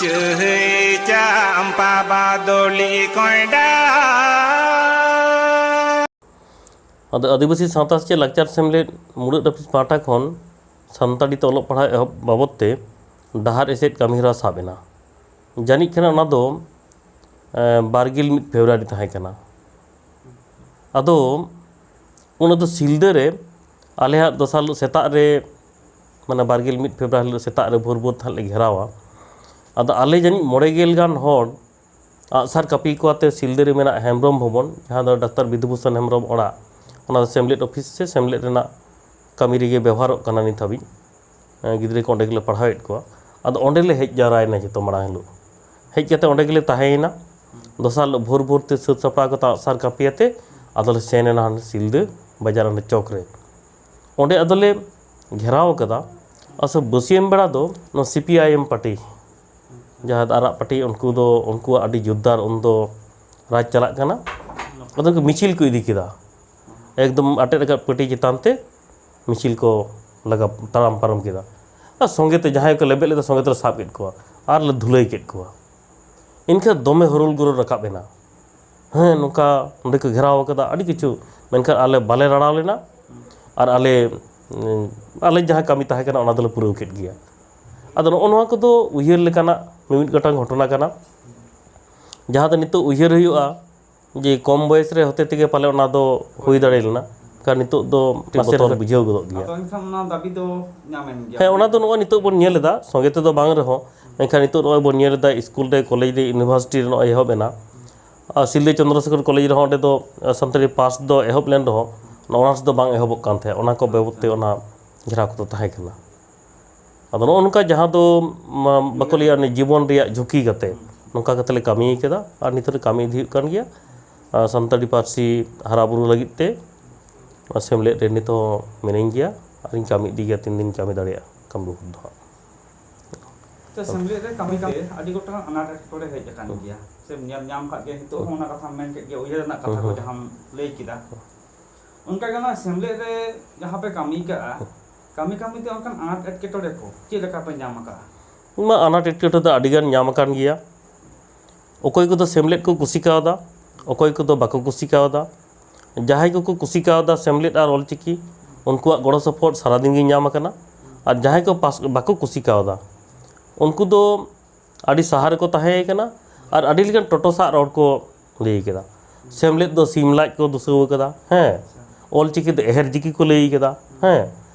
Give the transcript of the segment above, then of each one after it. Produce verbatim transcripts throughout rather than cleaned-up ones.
ᱪᱟᱹᱭ ᱪᱟᱢᱯᱟ ᱵᱟᱫᱚᱞᱤ ᱠᱚᱸᱭᱰᱟ᱾ ᱟᱫᱚ ᱟᱹᱫᱤᱵᱟᱹᱥᱤ ᱥᱟᱶᱛᱟ ᱥᱮᱪᱮᱫ ᱞᱟᱠᱪᱟᱨ ᱥᱮᱢᱞᱮᱫ ᱢᱩᱲᱩᱫ ᱚᱯᱷᱤᱥ ᱯᱟᱦᱴᱟ ᱠᱷᱚᱱ ᱥᱟᱱᱛᱟᱲᱤ ᱛᱮ ᱚᱞᱚᱜ ᱯᱟᱲᱦᱟᱣ ᱮᱦᱚᱵ ᱵᱟᱵᱚᱫ ᱛᱮ ᱰᱟᱦᱟᱨ ᱮᱥᱮᱫ ᱠᱟᱹᱢᱤᱦᱚᱨᱟ ᱥᱟᱵ ᱮᱱᱟ᱾ ᱡᱟᱹᱱᱤᱡ ᱠᱷᱟᱱ ᱚᱱᱟ ᱫᱚ, ᱮᱸ, ᱵᱟᱨᱜᱮᱞ ᱢᱤᱫ ᱯᱷᱮᱵᱽᱨᱩᱣᱟᱨᱤ ᱛᱟᱦᱮᱸ ᱠᱟᱱᱟ᱾ ᱟᱫᱚ ᱚᱱᱟ ᱫᱚ ᱥᱤᱞᱫᱟᱹ ᱨᱮ ᱟᱞᱮᱭᱟᱜ ᱫᱚᱥᱟᱨ ᱦᱤᱞᱳᱜ ᱥᱮᱛᱟᱜ ᱨᱮ, ᱢᱟᱱᱮ ᱵᱟᱨᱜᱮᱞ ᱢᱤᱫ ᱯᱷᱮᱵᱽᱨᱩᱣᱟᱨᱤ ᱦᱤᱞᱳᱜ ᱥᱮᱛᱟᱜ ᱨᱮ ᱵᱷᱳᱨ ᱵᱷᱳᱨ ᱛᱮ ᱦᱟᱸᱜ ᱞᱮ ᱜᱷᱮᱨᱟᱣᱟ᱾ ᱟᱫᱚ ᱟᱞᱮ ᱡᱟᱹᱱᱤᱡ ᱢᱚᱬᱮ ᱜᱮᱞ ᱜᱟᱱ ᱦᱚᱲ ᱟᱜᱼᱥᱟᱨ ᱠᱟᱹᱯᱤ ᱠᱚ ᱟᱛᱮ ᱥᱤᱞᱫᱟᱹ ᱨᱮ ᱢᱮᱱᱟᱜ ᱦᱮᱢᱵᱽᱨᱚᱢ ᱵᱷᱚᱵᱚᱱ, ᱡᱟᱦᱟᱸ ᱫᱚ ᱰᱟᱠᱛᱟᱨ ᱵᱤᱫᱷᱩᱵᱷᱩᱥᱚᱱ ᱦᱮᱢᱵᱽᱨᱚᱢ ᱚᱲᱟᱜ, ᱚᱱᱟ ᱫᱚ ᱥᱮᱢᱞᱮᱫ ᱚᱯᱷᱤᱥ ᱥᱮ ᱥᱮᱢᱞᱮᱫ ᱨᱮᱱᱟᱜ ᱠᱟᱹᱢᱤ ᱨᱮᱜᱮ ᱵᱮᱵᱚᱦᱟᱨᱚᱜ ᱠᱟᱱᱟ ᱱᱤᱛ ᱦᱟᱹᱵᱤᱡ᱾ ᱮᱸ, ᱜᱤᱫᱽᱨᱟᱹ ᱠᱚ ᱚᱸᱰᱮ ᱜᱮᱞᱮ ᱯᱟᱲᱦᱟᱣᱮᱫ ᱠᱚᱣᱟ᱾ ᱟᱫᱚ ᱚᱸᱰᱮ ᱞᱮ ᱦᱮᱡ ᱡᱟᱣᱨᱟᱭᱮᱱᱟ ᱡᱚᱛᱚ ᱢᱟᱲᱟᱝ ᱦᱤᱞᱳᱜ᱾ ᱦᱮᱡ ᱠᱟᱛᱮ ᱚᱸᱰᱮ ᱜᱮᱞᱮ ᱛᱟᱦᱮᱸᱭᱮᱱᱟ᱾ ᱫᱚᱥᱟᱨ ᱦᱤᱞᱳᱜ ᱵᱷᱳᱨ ᱵᱷᱳᱨ ᱛᱮ ᱥᱟᱹᱛ ᱥᱟᱯᱲᱟᱣ ᱠᱟᱛᱮ ᱟᱜᱼᱥᱟᱨ ᱠᱟᱹᱯᱤ ᱟᱛᱮ ᱟᱫᱚᱞᱮ ᱥᱮᱱ ᱮᱱᱟ ᱦᱟᱱᱮ ᱥᱤᱞᱫᱟᱹ ᱵᱟᱡᱟᱨ ᱦᱟᱱᱮ ᱪᱚᱠ ᱨᱮ᱾ ᱚᱸᱰᱮ ᱟᱫᱚᱞᱮ ᱜᱷᱮᱨᱟᱣ ᱠᱟᱫᱟ᱾ ᱟᱨ ᱥᱮ ᱵᱟᱹᱥᱭᱟᱹᱢ ᱵᱮᱲᱟ ᱫᱚ ᱱᱚᱣᱟ C P I M party, ᱡᱟᱦᱟᱸ ᱫᱚ ᱟᱨᱟᱜ ᱯᱟᱹᱴᱤ, ᱩᱱᱠᱩ ᱫᱚ, ᱩᱱᱠᱩᱣᱟᱜ ᱟᱹᱰᱤ ᱡᱳᱨᱫᱟᱨ ᱩᱱᱫᱚ ᱨᱟᱡᱽ ᱪᱟᱞᱟᱜ ᱠᱟᱱᱟ᱾ ᱟᱫᱚ ᱩᱱᱠᱩ ᱢᱤᱪᱷᱤᱞ ᱠᱚ ᱤᱫᱤ ᱠᱮᱫᱟ, ᱮᱠᱫᱚᱢ ᱟᱴᱮᱫ ᱟᱠᱟᱫ ᱯᱟᱹᱴᱤ ᱪᱮᱛᱟᱱ ᱛᱮ ᱢᱤᱪᱷᱤᱞ ᱠᱚ ᱞᱟᱜᱟ ᱛᱟᱲᱟᱢ ᱯᱟᱨᱚᱢ ᱠᱮᱫᱟ᱾ ᱟᱨ ᱥᱚᱸᱜᱮ ᱛᱮ ᱡᱟᱦᱟᱸᱭ ᱠᱚ ᱞᱮᱵᱮᱫ ᱞᱮᱫᱟ, ᱥᱚᱸᱜᱮ ᱛᱮᱞᱮ ᱥᱟᱵ ᱠᱮᱫ ᱠᱚᱣᱟ ᱟᱨ ᱞᱮ ᱫᱷᱩᱞᱟᱹᱭ ᱠᱮᱫ ᱠᱚᱣᱟ᱾ ᱮᱱᱠᱷᱟᱱ ᱫᱚᱢᱮ ᱦᱩᱨᱩᱞ ᱜᱩᱨᱩᱞ ᱨᱟᱠᱟᱵ ᱮᱱᱟ᱾ ᱦᱮᱸ, ᱱᱚᱝᱠᱟ ᱚᱸᱰᱮ ᱠᱚ ᱜᱷᱮᱨᱟᱣ ᱟᱠᱟᱫᱟ, ᱟᱹᱰᱤ ᱠᱤᱪᱷᱩ, ᱢᱮᱱᱠᱷᱟᱱ ᱟᱞᱮ ᱵᱟᱞᱮ ᱨᱟᱲᱟᱣ ᱞᱮᱱᱟ᱾ ᱟᱨ ᱟᱞᱮ, ᱩᱸ, ᱟᱞᱮ ᱡᱟᱦᱟᱸ ᱠᱟᱹᱢᱤ ᱛᱟᱦᱮᱸ ᱠᱟᱱᱟ, ᱚᱱᱟ ᱫᱚᱞᱮ ᱯᱩᱨᱟᱹᱣ ᱠᱮᱫ ᱜᱮᱭᱟ᱾ ᱟᱫᱚ ᱱᱚᱜᱼᱚ ᱱᱚᱣᱟ ᱠᱚᱫᱚ ᱩᱭᱦᱟᱹᱨ ᱞᱮᱠᱟᱱᱟᱜ ᱢᱤᱢᱤᱫ ᱜᱚᱴᱟᱝ ᱜᱷᱚᱴᱚᱱᱟ ᱠᱟᱱᱟ, ᱡᱟᱦᱟᱸ ᱫᱚ ᱱᱤᱛᱚᱜ ᱩᱭᱦᱟᱹᱨ ᱦᱩᱭᱩᱜᱼᱟ ᱡᱮ ᱠᱚᱢ ᱵᱚᱭᱮᱥ ᱨᱮ ᱦᱚᱛᱮ ᱛᱮᱜᱮ ᱯᱟᱞᱮ ᱚᱱᱟ ᱫᱚ ᱦᱩᱭ ᱫᱟᱲᱮ ᱞᱮᱱᱟ᱾ ᱠᱟᱨᱚᱱ ᱱᱤᱛᱚᱜ ᱫᱚ ᱢᱤᱫᱴᱤᱡ ᱱᱟᱥᱮ ᱵᱚᱛᱚᱨ ᱨᱮ ᱵᱩᱡᱷᱟᱹᱣ ᱜᱚᱫᱚᱜ ᱜᱮᱭᱟ᱾ ᱟᱫᱚ ᱮᱱᱠᱷᱟᱱ ᱚᱱᱟ ᱫᱟᱹᱵᱤ ᱫᱚ ᱧᱟᱢᱮᱱ ᱜᱮᱭᱟ᱾ ᱦᱮᱸ, ᱚᱱᱟ ᱫᱚ ᱱᱚᱜᱼᱚᱭ ᱱᱤᱛᱚᱜ ᱵᱚᱱ ᱧᱮᱞ ᱮᱫᱟ, ᱥᱚᱸᱜᱮ ᱛᱮᱫᱚ ᱵᱟᱝ ᱨᱮᱦᱚᱸ, ᱢᱮᱱᱠᱷᱟᱱ ᱱᱤᱛᱚᱜ ᱱᱚᱜᱼᱚᱭ ᱵᱚᱱ ᱧᱮᱞ ᱮᱫᱟ, ᱥᱠᱩᱞ ᱨᱮ, ᱠᱚᱞᱮᱡᱽ ᱨᱮ, ᱤᱭᱩᱱᱤᱵᱷᱟᱨᱥᱤᱴᱤ ᱨᱮ ᱱᱚᱜᱼᱚᱭ ᱮᱦᱚᱵ ᱮᱱᱟ᱾ ᱟᱨ ᱥᱤᱞᱫᱟᱹ ᱪᱚᱱᱫᱨᱚᱥᱮᱠᱷᱚᱨ ᱠᱚᱞᱮᱡᱽ ᱨᱮᱦᱚᱸ ᱚᱸᱰᱮ ᱫᱚ, ᱟᱨ ᱥᱟᱱᱛᱟᱲᱤ ᱯᱟᱥ ᱫᱚ ᱮᱦᱚᱵ ᱞᱮᱱ ᱨᱮᱦᱚᱸ, ᱚᱱᱟ ᱚᱱᱟᱨᱥ ᱫᱚ ᱵᱟᱝ ᱮᱦᱚᱵᱚᱜ ᱠᱟᱱ ᱛᱟᱦᱮᱸᱫ, ᱚᱱᱟ ᱠᱚ ᱵᱟᱵᱚᱫ ᱛᱮ ᱚᱱᱟ ᱜᱷᱮᱨᱟᱣ ᱠᱚᱫᱚ ᱛᱟᱦᱮᱸ ᱠᱟᱱᱟ᱾ ᱟᱫᱚ ᱱᱚᱜᱼᱚ ᱱᱚᱝᱠᱟ ᱡᱟᱦᱟᱸ ᱫᱚ, ᱢᱟ, ᱵᱟᱠᱚ ᱞᱟᱹᱭᱟ, ᱚᱱᱮ ᱡᱤᱵᱚᱱ ᱨᱮᱭᱟᱜ ᱡᱷᱩᱸᱠᱤ ᱠᱟᱛᱮ, ᱱᱚᱝᱠᱟ ᱠᱟᱛᱮ ᱞᱮ ᱠᱟᱹᱢᱤ ᱠᱮᱫᱟ ᱟᱨ ᱱᱤᱛᱚᱜ ᱞᱮ ᱠᱟᱹᱢᱤ ᱤᱫᱤ ᱦᱩᱭᱩᱜ ᱠᱟᱱ ᱜᱮᱭᱟ᱾ ᱟᱨ ᱥᱟᱱᱛᱟᱲᱤ ᱯᱟᱹᱨᱥᱤ ᱦᱟᱨᱟ ᱵᱩᱨᱩ ᱞᱟᱹᱜᱤᱫ ᱛᱮ ᱱᱚᱣᱟ ᱥᱮᱢᱞᱮᱫ ᱨᱮ ᱱᱤᱛ ᱦᱚᱸ ᱢᱤᱱᱟᱹᱧ ᱜᱮᱭᱟ ᱟᱨᱤᱧ ᱠᱟᱹᱢᱤ ᱤᱫᱤ ᱜᱮᱭᱟ, ᱛᱤᱱ ᱫᱤᱱ ᱠᱟᱹᱢᱤ ᱫᱟᱲᱮᱭᱟᱜᱼᱟ, ᱠᱟᱹᱢᱤ ᱵᱷᱳᱨ ᱫᱚ ᱦᱟᱸᱜ᱾ ᱛᱚ, ᱥᱮᱢᱞᱮᱫ ᱨᱮ ᱠᱟᱹᱢᱤ ᱠᱟᱛᱮ ᱟᱹᱰᱤ ᱜᱚᱴᱟᱝ ᱟᱱᱟᱴ ᱮᱴᱠᱮᱴᱚᱬᱮ ᱦᱮᱡ ᱟᱠᱟᱱ ᱜᱮᱭᱟ, ᱥᱮᱢ ᱧᱮᱞ ᱧᱟᱢ ᱠᱟᱜ ᱜᱮᱭᱟ᱾ ᱱᱤᱛᱚᱜ ᱦᱚᱸ ᱚᱱᱟ ᱠᱟᱛᱷᱟᱢ ᱢᱮᱱ ᱠᱮᱫ ᱜᱮᱭᱟ, ᱩᱭᱦᱟᱹᱨ ᱨᱮᱱᱟᱜ ᱠᱟᱛᱷᱟ ᱠᱚ ᱡᱟᱦᱟᱸᱢ ᱞᱟᱹᱭ ᱠᱮᱫᱟ᱾ ᱚᱱᱠᱟ ᱜᱮ ᱚᱱᱟ ᱥᱮᱢᱞᱮᱫ ᱨᱮ ᱡᱟᱦᱟᱸ ᱯᱮ ᱠᱟᱹᱢᱤ ᱠᱟᱜᱼᱟ, ᱠᱟᱹᱢᱤ ᱠᱟᱹᱢᱤ ᱛᱮ ᱚᱱᱠᱟᱱ ᱟᱱᱟᱴ ᱮᱴᱠᱮᱴᱚᱬᱮ ᱠᱚ ᱪᱮᱫ ᱞᱮᱠᱟ ᱯᱮ ᱧᱟᱢ ᱟᱠᱟᱜᱼᱟ? ᱱᱚᱣᱟ ᱟᱱᱟᱴ ᱮᱴᱠᱮᱴᱚᱬᱮ ᱫᱚ ᱟᱹᱰᱤᱜᱟᱱ ᱧᱟᱢ ᱟᱠᱟᱱ ᱜᱮᱭᱟ᱾ ᱚᱠᱚᱭ ᱠᱚᱫᱚ ᱥᱮᱢᱞᱮᱫ ᱠᱚ ᱠᱩᱥᱤ ᱠᱟᱣᱫᱟ, ᱚᱠᱚᱭ ᱠᱚᱫᱚ ᱵᱟᱠᱚ ᱠᱩᱥᱤ ᱠᱟᱣᱫᱟ᱾ ᱡᱟᱦᱟᱸᱭ ᱠᱚᱠᱚ ᱠᱩᱥᱤ ᱠᱟᱣᱫᱟ ᱥᱮᱢᱞᱮᱫ ᱟᱨ ᱚᱞᱪᱤᱠᱤ, ᱩᱱᱠᱩᱣᱟᱜ ᱜᱚᱲᱚ ᱥᱚᱯᱚᱦᱚᱫ ᱥᱟᱨᱟᱫᱤᱱ ᱜᱮ ᱧᱟᱢ ᱟᱠᱟᱱᱟ᱾ ᱟᱨ ᱡᱟᱦᱟᱸᱭ ᱠᱚ ᱯᱟᱥ, ᱵᱟᱠᱚ ᱠᱩᱥᱤ ᱠᱟᱣᱫᱟ, ᱩᱱᱠᱩ ᱫᱚ ᱟᱹᱰᱤ ᱥᱟᱦᱟ ᱨᱮᱠᱚ ᱛᱟᱦᱮᱸ ᱠᱟᱱᱟ ᱟᱨ ᱟᱹᱰᱤ ᱞᱮᱠᱟᱱ ᱴᱚᱴᱚᱥᱟᱜ ᱨᱚᱲ ᱠᱚ ᱞᱟᱹᱭ ᱠᱮᱫᱟ᱾ ᱥᱮᱢᱞᱮᱫ ᱫᱚ ᱥᱤᱢ ᱞᱟᱡ ᱠᱚ ᱫᱩᱥᱟᱹᱣ ᱠᱟᱫᱟ, ᱦᱮᱸ᱾ ᱚᱞᱪᱤᱠᱤ ᱫᱚ ᱮᱦᱮᱨ ᱪᱤᱠᱤ ᱠᱚ ᱞᱟᱹᱭ ᱠᱟᱫᱟ, ᱦᱮᱸ᱾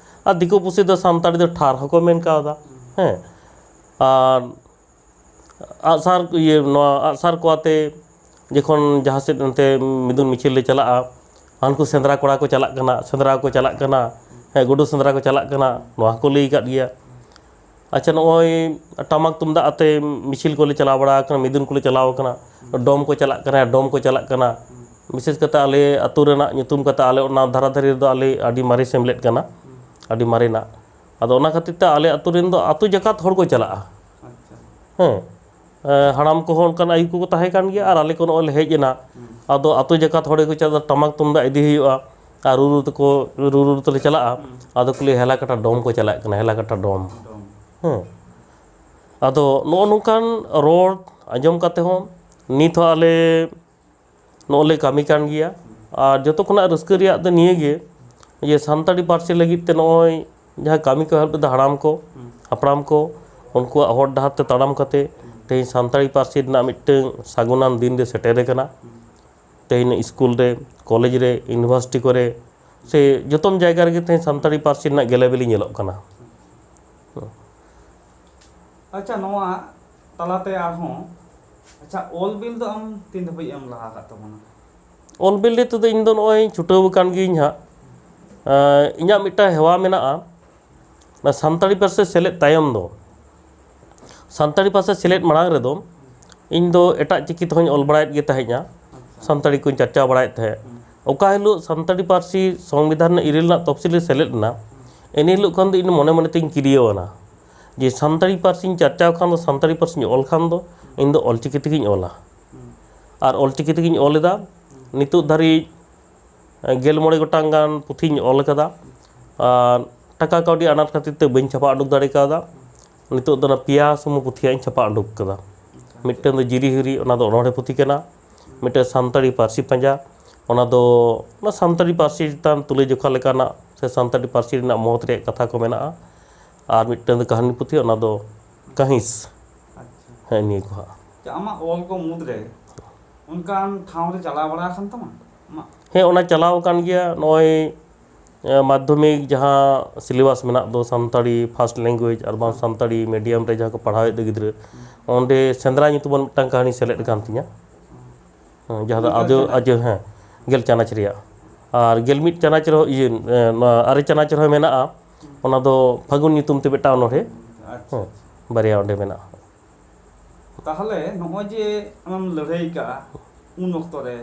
ᱟᱨ ᱫᱤᱠᱩ ᱯᱩᱥᱤ ᱫᱚ ᱥᱟᱱᱛᱟᱲᱤ ᱫᱚ ᱴᱷᱟᱨ ᱦᱚᱸᱠᱚ ᱢᱮᱱ ᱠᱟᱣᱫᱟ, ᱦᱮᱸ᱾ ᱟᱨ ᱟᱜᱼᱥᱟᱨ, ᱤᱭᱟᱹ, ᱱᱚᱣᱟ ᱟᱜᱼᱥᱟᱨ ᱠᱚ ᱟᱛᱮ ᱡᱚᱠᱷᱚᱱ ᱡᱟᱦᱟᱸ ᱥᱮᱫ ᱚᱱᱛᱮ ᱢᱤᱫᱩᱱ ᱢᱤᱪᱷᱤᱞ ᱞᱮ ᱪᱟᱞᱟᱜᱼᱟ, ᱦᱟᱱᱠᱩ ᱥᱮᱸᱫᱽᱨᱟ ᱠᱚᱲᱟ ᱠᱚ ᱪᱟᱞᱟᱜ ᱠᱟᱱᱟ, ᱥᱮᱸᱫᱽᱨᱟ ᱠᱚ ᱪᱟᱞᱟᱜ ᱠᱟᱱᱟ, ᱦᱮᱸ, ᱜᱩᱰᱩ ᱥᱮᱸᱫᱽᱨᱟ ᱠᱚ ᱪᱟᱞᱟᱜ ᱠᱟᱱᱟ, ᱱᱚᱣᱟ ᱦᱚᱸᱠᱚ ᱞᱟᱹᱭ ᱟᱠᱟᱫ ᱜᱮᱭᱟ᱾ ᱟᱪᱪᱷᱟ, ᱱᱚᱜᱼᱚᱭ ᱴᱟᱢᱟᱠ ᱛᱩᱢᱫᱟᱜ ᱟᱛᱮ ᱢᱤᱪᱷᱤᱞ ᱠᱚᱞᱮ ᱪᱟᱞᱟᱣ ᱵᱟᱲᱟ ᱟᱠᱟᱱᱟ, ᱢᱤᱫᱩᱱ ᱠᱚᱞᱮ ᱪᱟᱞᱟᱣ ᱟᱠᱟᱱᱟ, ᱰᱚᱢ ᱠᱚ ᱪᱟᱞᱟᱜ ᱠᱟᱱᱟ, ᱰᱚᱢ ᱠᱚ ᱪᱟᱞᱟᱜ ᱠᱟᱱᱟ᱾ ᱵᱤᱥᱮᱥ ᱠᱟᱛᱮ ᱟᱞᱮ ᱟᱹᱛᱩ ᱨᱮᱱᱟᱜ ᱧᱩᱛᱩᱢ ᱠᱟᱛᱮ ᱟᱞᱮ ᱚᱱᱟ ᱫᱷᱟᱨᱟ ᱫᱷᱟᱨᱮ ᱨᱮᱫᱚ ᱟᱞᱮ ᱟᱹᱰᱤ ᱢᱟᱨᱮ ᱥᱮᱢᱞᱮᱫ ᱠᱟᱱᱟ, ᱟᱹᱰᱤ ᱢᱟᱨᱮᱱᱟᱜ᱾ ᱟᱫᱚ ᱚᱱᱟ ᱠᱷᱟᱹᱛᱤᱨ ᱛᱮ ᱟᱞᱮ ᱟᱹᱛᱩ ᱨᱮᱱ ᱫᱚ ᱟᱹᱛᱩ ᱡᱟᱠᱟᱛ ᱦᱚᱲ ᱠᱚ ᱪᱟᱞᱟᱜᱼᱟ᱾ ᱟᱪᱪᱷᱟ᱾ ᱦᱮᱸ, ᱮ, ᱦᱟᱲᱟᱢ ᱠᱚᱦᱚᱸ ᱚᱱᱠᱟᱱ ᱟᱹᱭᱩᱨ ᱠᱚᱠᱚ ᱛᱟᱦᱮᱸ ᱠᱟᱱ ᱜᱮᱭᱟ ᱟᱨ ᱟᱞᱮ ᱠᱚ ᱱᱚᱜᱼᱚᱭ ᱞᱮ ᱦᱮᱡ ᱮᱱᱟ᱾ ᱦᱩᱸ᱾ ᱟᱫᱚ ᱟᱹᱛᱩ ᱡᱟᱠᱟᱛ ᱦᱚᱲ ᱜᱮᱠᱚ ᱪᱟᱞᱟᱜᱼᱟ, ᱴᱟᱢᱟᱠ ᱛᱩᱢᱫᱟᱜ ᱤᱫᱤ ᱦᱩᱭᱩᱜᱼᱟ ᱟᱨ ᱨᱩ ᱨᱩ ᱛᱮᱠᱚ, ᱨᱩ ᱨᱩ ᱛᱮᱞᱮ ᱪᱟᱞᱟᱜᱼᱟ᱾ ᱦᱩᱸ᱾ ᱟᱫᱚ ᱠᱚ ᱞᱟᱹᱭᱟ, "ᱦᱮᱞᱟ ᱠᱟᱴᱟ ᱰᱚᱢ ᱠᱚ ᱪᱟᱞᱟᱜ ᱠᱟᱱᱟ, ᱦᱮᱞᱟ ᱠᱟᱴᱟ ᱰᱚᱢ᱾" ᱰᱚᱢ᱾ ᱦᱮᱸ᱾ ᱟᱫᱚ ᱱᱚᱜᱼᱚ ᱱᱚᱝᱠᱟᱱ ᱨᱚᱲ ᱟᱸᱡᱚᱢ ᱠᱟᱛᱮ ᱦᱚᱸ ᱱᱤᱛ ᱦᱚᱸ ᱟᱞᱮ ᱱᱚᱜᱼᱚᱭ ᱞᱮ ᱠᱟᱹᱢᱤ ᱠᱟᱱ ᱜᱮᱭᱟ᱾ ᱟᱨ ᱡᱚᱛᱚ ᱠᱷᱚᱱᱟᱜ ᱨᱟᱹᱥᱠᱟᱹ ᱨᱮᱭᱟᱜ ᱫᱚ ᱱᱤᱭᱟᱹ ᱜᱮ ᱡᱮ ᱥᱟᱱᱛᱟᱲᱤ ᱯᱟᱹᱨᱥᱤ ᱞᱟᱹᱜᱤᱫ ᱛᱮ ᱱᱚᱜᱼᱚᱭ ᱡᱟᱦᱟᱸ ᱠᱟᱹᱢᱤ ᱠᱚ ᱮᱦᱚᱵ ᱞᱮᱫᱟ ᱦᱟᱲᱟᱢ ᱠᱚ, ᱦᱩᱸ᱾ ᱦᱟᱯᱲᱟᱢ ᱠᱚ, ᱩᱱᱠᱩᱣᱟᱜ ᱦᱚᱨ ᱰᱟᱦᱟᱨ ᱛᱮ ᱛᱟᱲᱟᱢ ᱠᱟᱛᱮ ᱦᱩᱸ᱾ ᱛᱮᱦᱮᱧ ᱥᱟᱱᱛᱟᱲᱤ ᱯᱟᱹᱨᱥᱤ ᱨᱮᱱᱟᱜ ᱢᱤᱫᱴᱟᱹᱝ ᱥᱟᱹᱜᱩᱱᱟᱱ ᱫᱤᱱ ᱨᱮ ᱥᱮᱴᱮᱨ ᱟᱠᱟᱱᱟ᱾ ᱦᱩᱸ᱾ ᱛᱮᱦᱮᱧ ᱥᱠᱩᱞ ᱨᱮ, ᱠᱚᱞᱮᱡᱽ ᱨᱮ, ᱤᱭᱩᱱᱤᱵᱷᱟᱨᱥᱤᱴᱤ ᱠᱚᱨᱮ ᱥᱮ ᱡᱚᱛᱚᱢ ᱡᱟᱭᱜᱟ ᱨᱮᱜᱮ ᱛᱮᱦᱮᱧ ᱥᱟᱱᱛᱟᱲᱤ ᱯᱟᱹᱨᱥᱤ ᱨᱮᱱᱟᱜ ᱜᱮᱞᱮ ᱵᱤᱞᱤ ᱧᱮᱞᱚᱜ ᱠᱟᱱᱟ᱾ ᱟᱪᱪᱷᱟ, ᱱᱚᱣᱟ ᱛᱟᱞᱟᱛᱮ ᱟᱨᱦᱚᱸ, ᱟᱪᱪᱷᱟ, ᱚᱞ ᱵᱤᱞ ᱫᱚ ᱟᱢ ᱛᱤᱱ ᱫᱷᱟᱹᱵᱤᱡ ᱮᱢ ᱞᱟᱦᱟ ᱟᱠᱟᱫ ᱛᱟᱵᱚᱱᱟ? ᱚᱞ ᱵᱤᱞ ᱨᱮ ᱛᱮᱫᱚ ᱤᱧ ᱫᱚ ᱱᱚᱜᱼᱚᱭ ᱪᱷᱩᱴᱟᱹᱣ ᱟᱠᱟᱱ ᱜᱤᱭᱟᱹᱧ ᱦᱟᱸᱜ᱾ ᱮᱸ, ᱤᱧᱟᱹᱜ ᱢᱤᱫᱴᱟᱝ ᱦᱮᱣᱟ ᱢᱮᱱᱟᱜᱼᱟ, ᱚᱱᱟ ᱥᱟᱱᱛᱟᱲᱤ ᱯᱟᱹᱨᱥᱤ ᱥᱮᱞᱮᱫ ᱛᱟᱭᱚᱢ ᱫᱚ, ᱥᱟᱱᱛᱟᱲᱤ ᱯᱟᱹᱨᱥᱤ ᱥᱮᱞᱮᱫ ᱢᱟᱲᱟᱝ ᱨᱮᱫᱚ ᱤᱧ ᱫᱚ ᱮᱴᱟᱜ ᱪᱤᱠᱤ ᱛᱮᱦᱚᱸᱧ ᱚᱞ ᱵᱟᱲᱟᱭᱮᱫ ᱜᱮ ᱛᱟᱦᱮᱸᱫᱼᱟ, ᱟᱪᱪᱷᱟ᱾ ᱥᱟᱱᱛᱟᱲᱤ ᱠᱚᱧ ᱪᱟᱨᱪᱟᱣ ᱵᱟᱲᱟᱭᱮᱫ ᱛᱟᱦᱮᱸᱫ᱾ ᱦᱩᱸ᱾ ᱚᱠᱟ ᱦᱤᱞᱳᱜ ᱥᱟᱱᱛᱟᱲᱤ ᱯᱟᱹᱨᱥᱤ ᱥᱚᱝᱵᱤᱫᱷᱟᱱ ᱨᱮᱱᱟᱜ ᱤᱨᱟᱹᱞ ᱨᱮᱱᱟᱜ ᱛᱚᱯᱥᱤᱞ ᱨᱮ ᱥᱮᱞᱮᱫ ᱮᱱᱟ, ᱦᱩᱸ᱾ ᱮᱱ ᱦᱤᱞᱳᱜ ᱠᱷᱚᱱ ᱫᱚ ᱤᱧ ᱫᱚ ᱢᱚᱱᱮ ᱢᱚᱱᱮ ᱛᱤᱧ ᱠᱤᱨᱭᱟᱹᱣ ᱮᱱᱟ ᱡᱮ ᱥᱟᱱᱛᱟᱲᱤ ᱯᱟᱹᱨᱥᱤᱧ ᱪᱟᱨᱪᱟᱣ ᱠᱷᱟᱱ ᱫᱚ, ᱥᱟᱱᱛᱟᱲᱤ ᱯᱟᱹᱨᱥᱤᱧ ᱚᱞ ᱠᱷᱟᱱ ᱫᱚ, ᱤᱧ ᱫᱚ ᱚᱞᱪᱤᱠᱤ ᱛᱮᱜᱮᱧ ᱚᱞᱟ᱾ ᱦᱩᱸ᱾ ᱟᱨ ᱚᱞᱪᱤᱠᱤ ᱛᱮᱜᱮᱧ ᱚᱞ ᱮᱫᱟ᱾ ᱦᱩᱸ᱾ ᱱᱤᱛᱚᱜ ᱫᱷᱟᱹᱨᱤᱡ ᱜᱮᱞ ᱢᱚᱬᱮ ᱜᱚᱴᱟᱝ ᱜᱟᱱ ᱯᱩᱛᱷᱤᱧ ᱚᱞ ᱟᱠᱟᱫᱟ᱾ ᱟᱨ ᱴᱟᱠᱟ ᱠᱟᱹᱣᱰᱤ ᱟᱱᱟᱴ ᱠᱷᱟᱹᱛᱤᱨ ᱛᱮ ᱵᱟᱹᱧ ᱪᱷᱟᱯᱟ ᱩᱰᱩᱠ ᱫᱟᱲᱮ ᱠᱟᱣᱫᱟ᱾ ᱱᱤᱛᱚᱜ ᱫᱚ ᱚᱱᱟ ᱯᱮᱭᱟ ᱥᱩᱢᱩ ᱯᱩᱛᱷᱤ ᱦᱟᱸᱜ ᱤᱧ ᱪᱷᱟᱯᱟ ᱩᱰᱩᱠ ᱠᱟᱫᱟ᱾ ᱢᱤᱫᱴᱟᱝ ᱫᱚ ᱡᱤᱨᱤ ᱦᱤᱨᱤ, ᱚᱱᱟ ᱫᱚ ᱚᱱᱚᱬᱦᱮ ᱯᱩᱛᱷᱤ ᱠᱟᱱᱟ᱾ ᱢᱤᱫᱴᱟᱝ ᱥᱟᱱᱛᱟᱲᱤ ᱯᱟᱹᱨᱥᱤ ᱯᱟᱸᱡᱟ, ᱚᱱᱟ ᱫᱚ ᱚᱱᱟ ᱥᱟᱱᱛᱟᱲᱤ ᱯᱟᱹᱨᱥᱤ ᱪᱮᱛᱟᱱ ᱛᱩᱞᱟᱹᱡᱚᱠᱷᱟ ᱞᱮᱠᱟᱱᱟᱜ ᱥᱮ ᱥᱟᱱᱛᱟᱲᱤ ᱯᱟᱹᱨᱥᱤ ᱨᱮᱱᱟᱜ ᱢᱚᱦᱚᱛ ᱨᱮᱭᱟᱜ ᱠᱟᱛᱷᱟ ᱠᱚ ᱢᱮᱱᱟᱜᱼᱟ᱾ ᱟᱨ ᱢᱤᱫᱴᱟᱝ ᱫᱚ ᱠᱟᱹᱦᱱᱤ ᱯᱩᱛᱷᱤ, ᱚᱱᱟ ᱫᱚ ᱠᱟᱹᱦᱤᱥ᱾ ᱟᱪᱪᱷᱟ᱾ ᱦᱮᱸ, ᱱᱤᱭᱟᱹ ᱠᱚ ᱦᱟᱸᱜ᱾ ᱟᱪᱪᱷᱟ, ᱟᱢᱟᱜ ᱚᱞ ᱠᱚ ᱢᱩᱫᱽᱨᱮ ᱚᱱᱠᱟᱱ ᱴᱷᱟᱶ ᱨᱮ ᱪᱟᱞᱟᱣ ᱵᱟᱲᱟ ᱟᱠᱟᱱ ᱛᱟᱢᱟ ᱟᱢᱟᱜ? ᱦᱮᱸ, ᱚᱱᱟ ᱪᱟᱞᱟᱣ ᱟᱠᱟᱱ ᱜᱮᱭᱟ᱾ ᱱᱚᱜᱼᱚᱭ, ᱮ, ᱢᱟᱫᱽᱫᱷᱚᱢᱤᱠ ᱡᱟᱦᱟᱸ syllabus ᱢᱮᱱᱟᱜ ᱫᱚ, ᱥᱟᱱᱛᱟᱲᱤ first language ᱟᱨ ᱵᱟᱝ ᱥᱟᱱᱛᱟᱲᱤ medium ᱨᱮ ᱡᱟᱦᱟᱸ ᱠᱚ ᱯᱟᱲᱦᱟᱣᱮᱫ ᱫᱚ ᱜᱤᱫᱽᱨᱟᱹ, ᱚᱸᱰᱮ ᱥᱮᱸᱫᱽᱨᱟ ᱧᱩᱛᱩᱢᱟᱱ ᱢᱤᱫᱴᱟᱝ ᱠᱟᱹᱦᱱᱤ ᱥᱮᱞᱮᱫ ᱟᱠᱟᱱ ᱛᱤᱧᱟᱹ᱾ ᱦᱮᱸ, ᱡᱟᱦᱟᱸ ᱫᱚ ᱜᱮᱞ ᱟᱡᱚ, ᱪᱟᱱᱟᱪ᱾ ᱟᱡᱚ, ᱦᱮᱸ, ᱜᱮᱞ ᱪᱟᱱᱟᱪ ᱨᱮᱭᱟᱜ᱾ ᱟᱨ ᱜᱮᱞ ᱢᱤᱫ ᱪᱟᱱᱟᱪ ᱨᱮᱦᱚᱸ, ᱤᱭᱟᱹ, ᱮ, ᱱᱚᱣᱟ ᱟᱨᱮ ᱪᱟᱱᱟᱪ ᱨᱮᱦᱚᱸ ᱢᱮᱱᱟᱜᱼᱟ᱾ ᱚᱱᱟ ᱫᱚ ᱯᱷᱟᱹᱜᱩᱱ ᱧᱩᱛᱩᱢ ᱛᱮ ᱢᱤᱫᱴᱟᱝ ᱚᱱᱚᱬᱦᱮ᱾ ᱟᱪᱪᱷᱟ, ᱦᱮᱸ, ᱟᱪᱪᱷᱟ᱾ ᱵᱟᱨᱭᱟ ᱚᱸᱰᱮ ᱢᱮᱱᱟᱜᱼᱟ᱾ ᱛᱟᱦᱚᱞᱮ ᱱᱚᱜᱼᱚᱭ ᱡᱮ ᱟᱢᱮᱢ ᱞᱟᱹᱲᱦᱟᱹᱭ ᱠᱟᱜᱼᱟ ᱩᱱ ᱚᱠᱛᱚ ᱨᱮ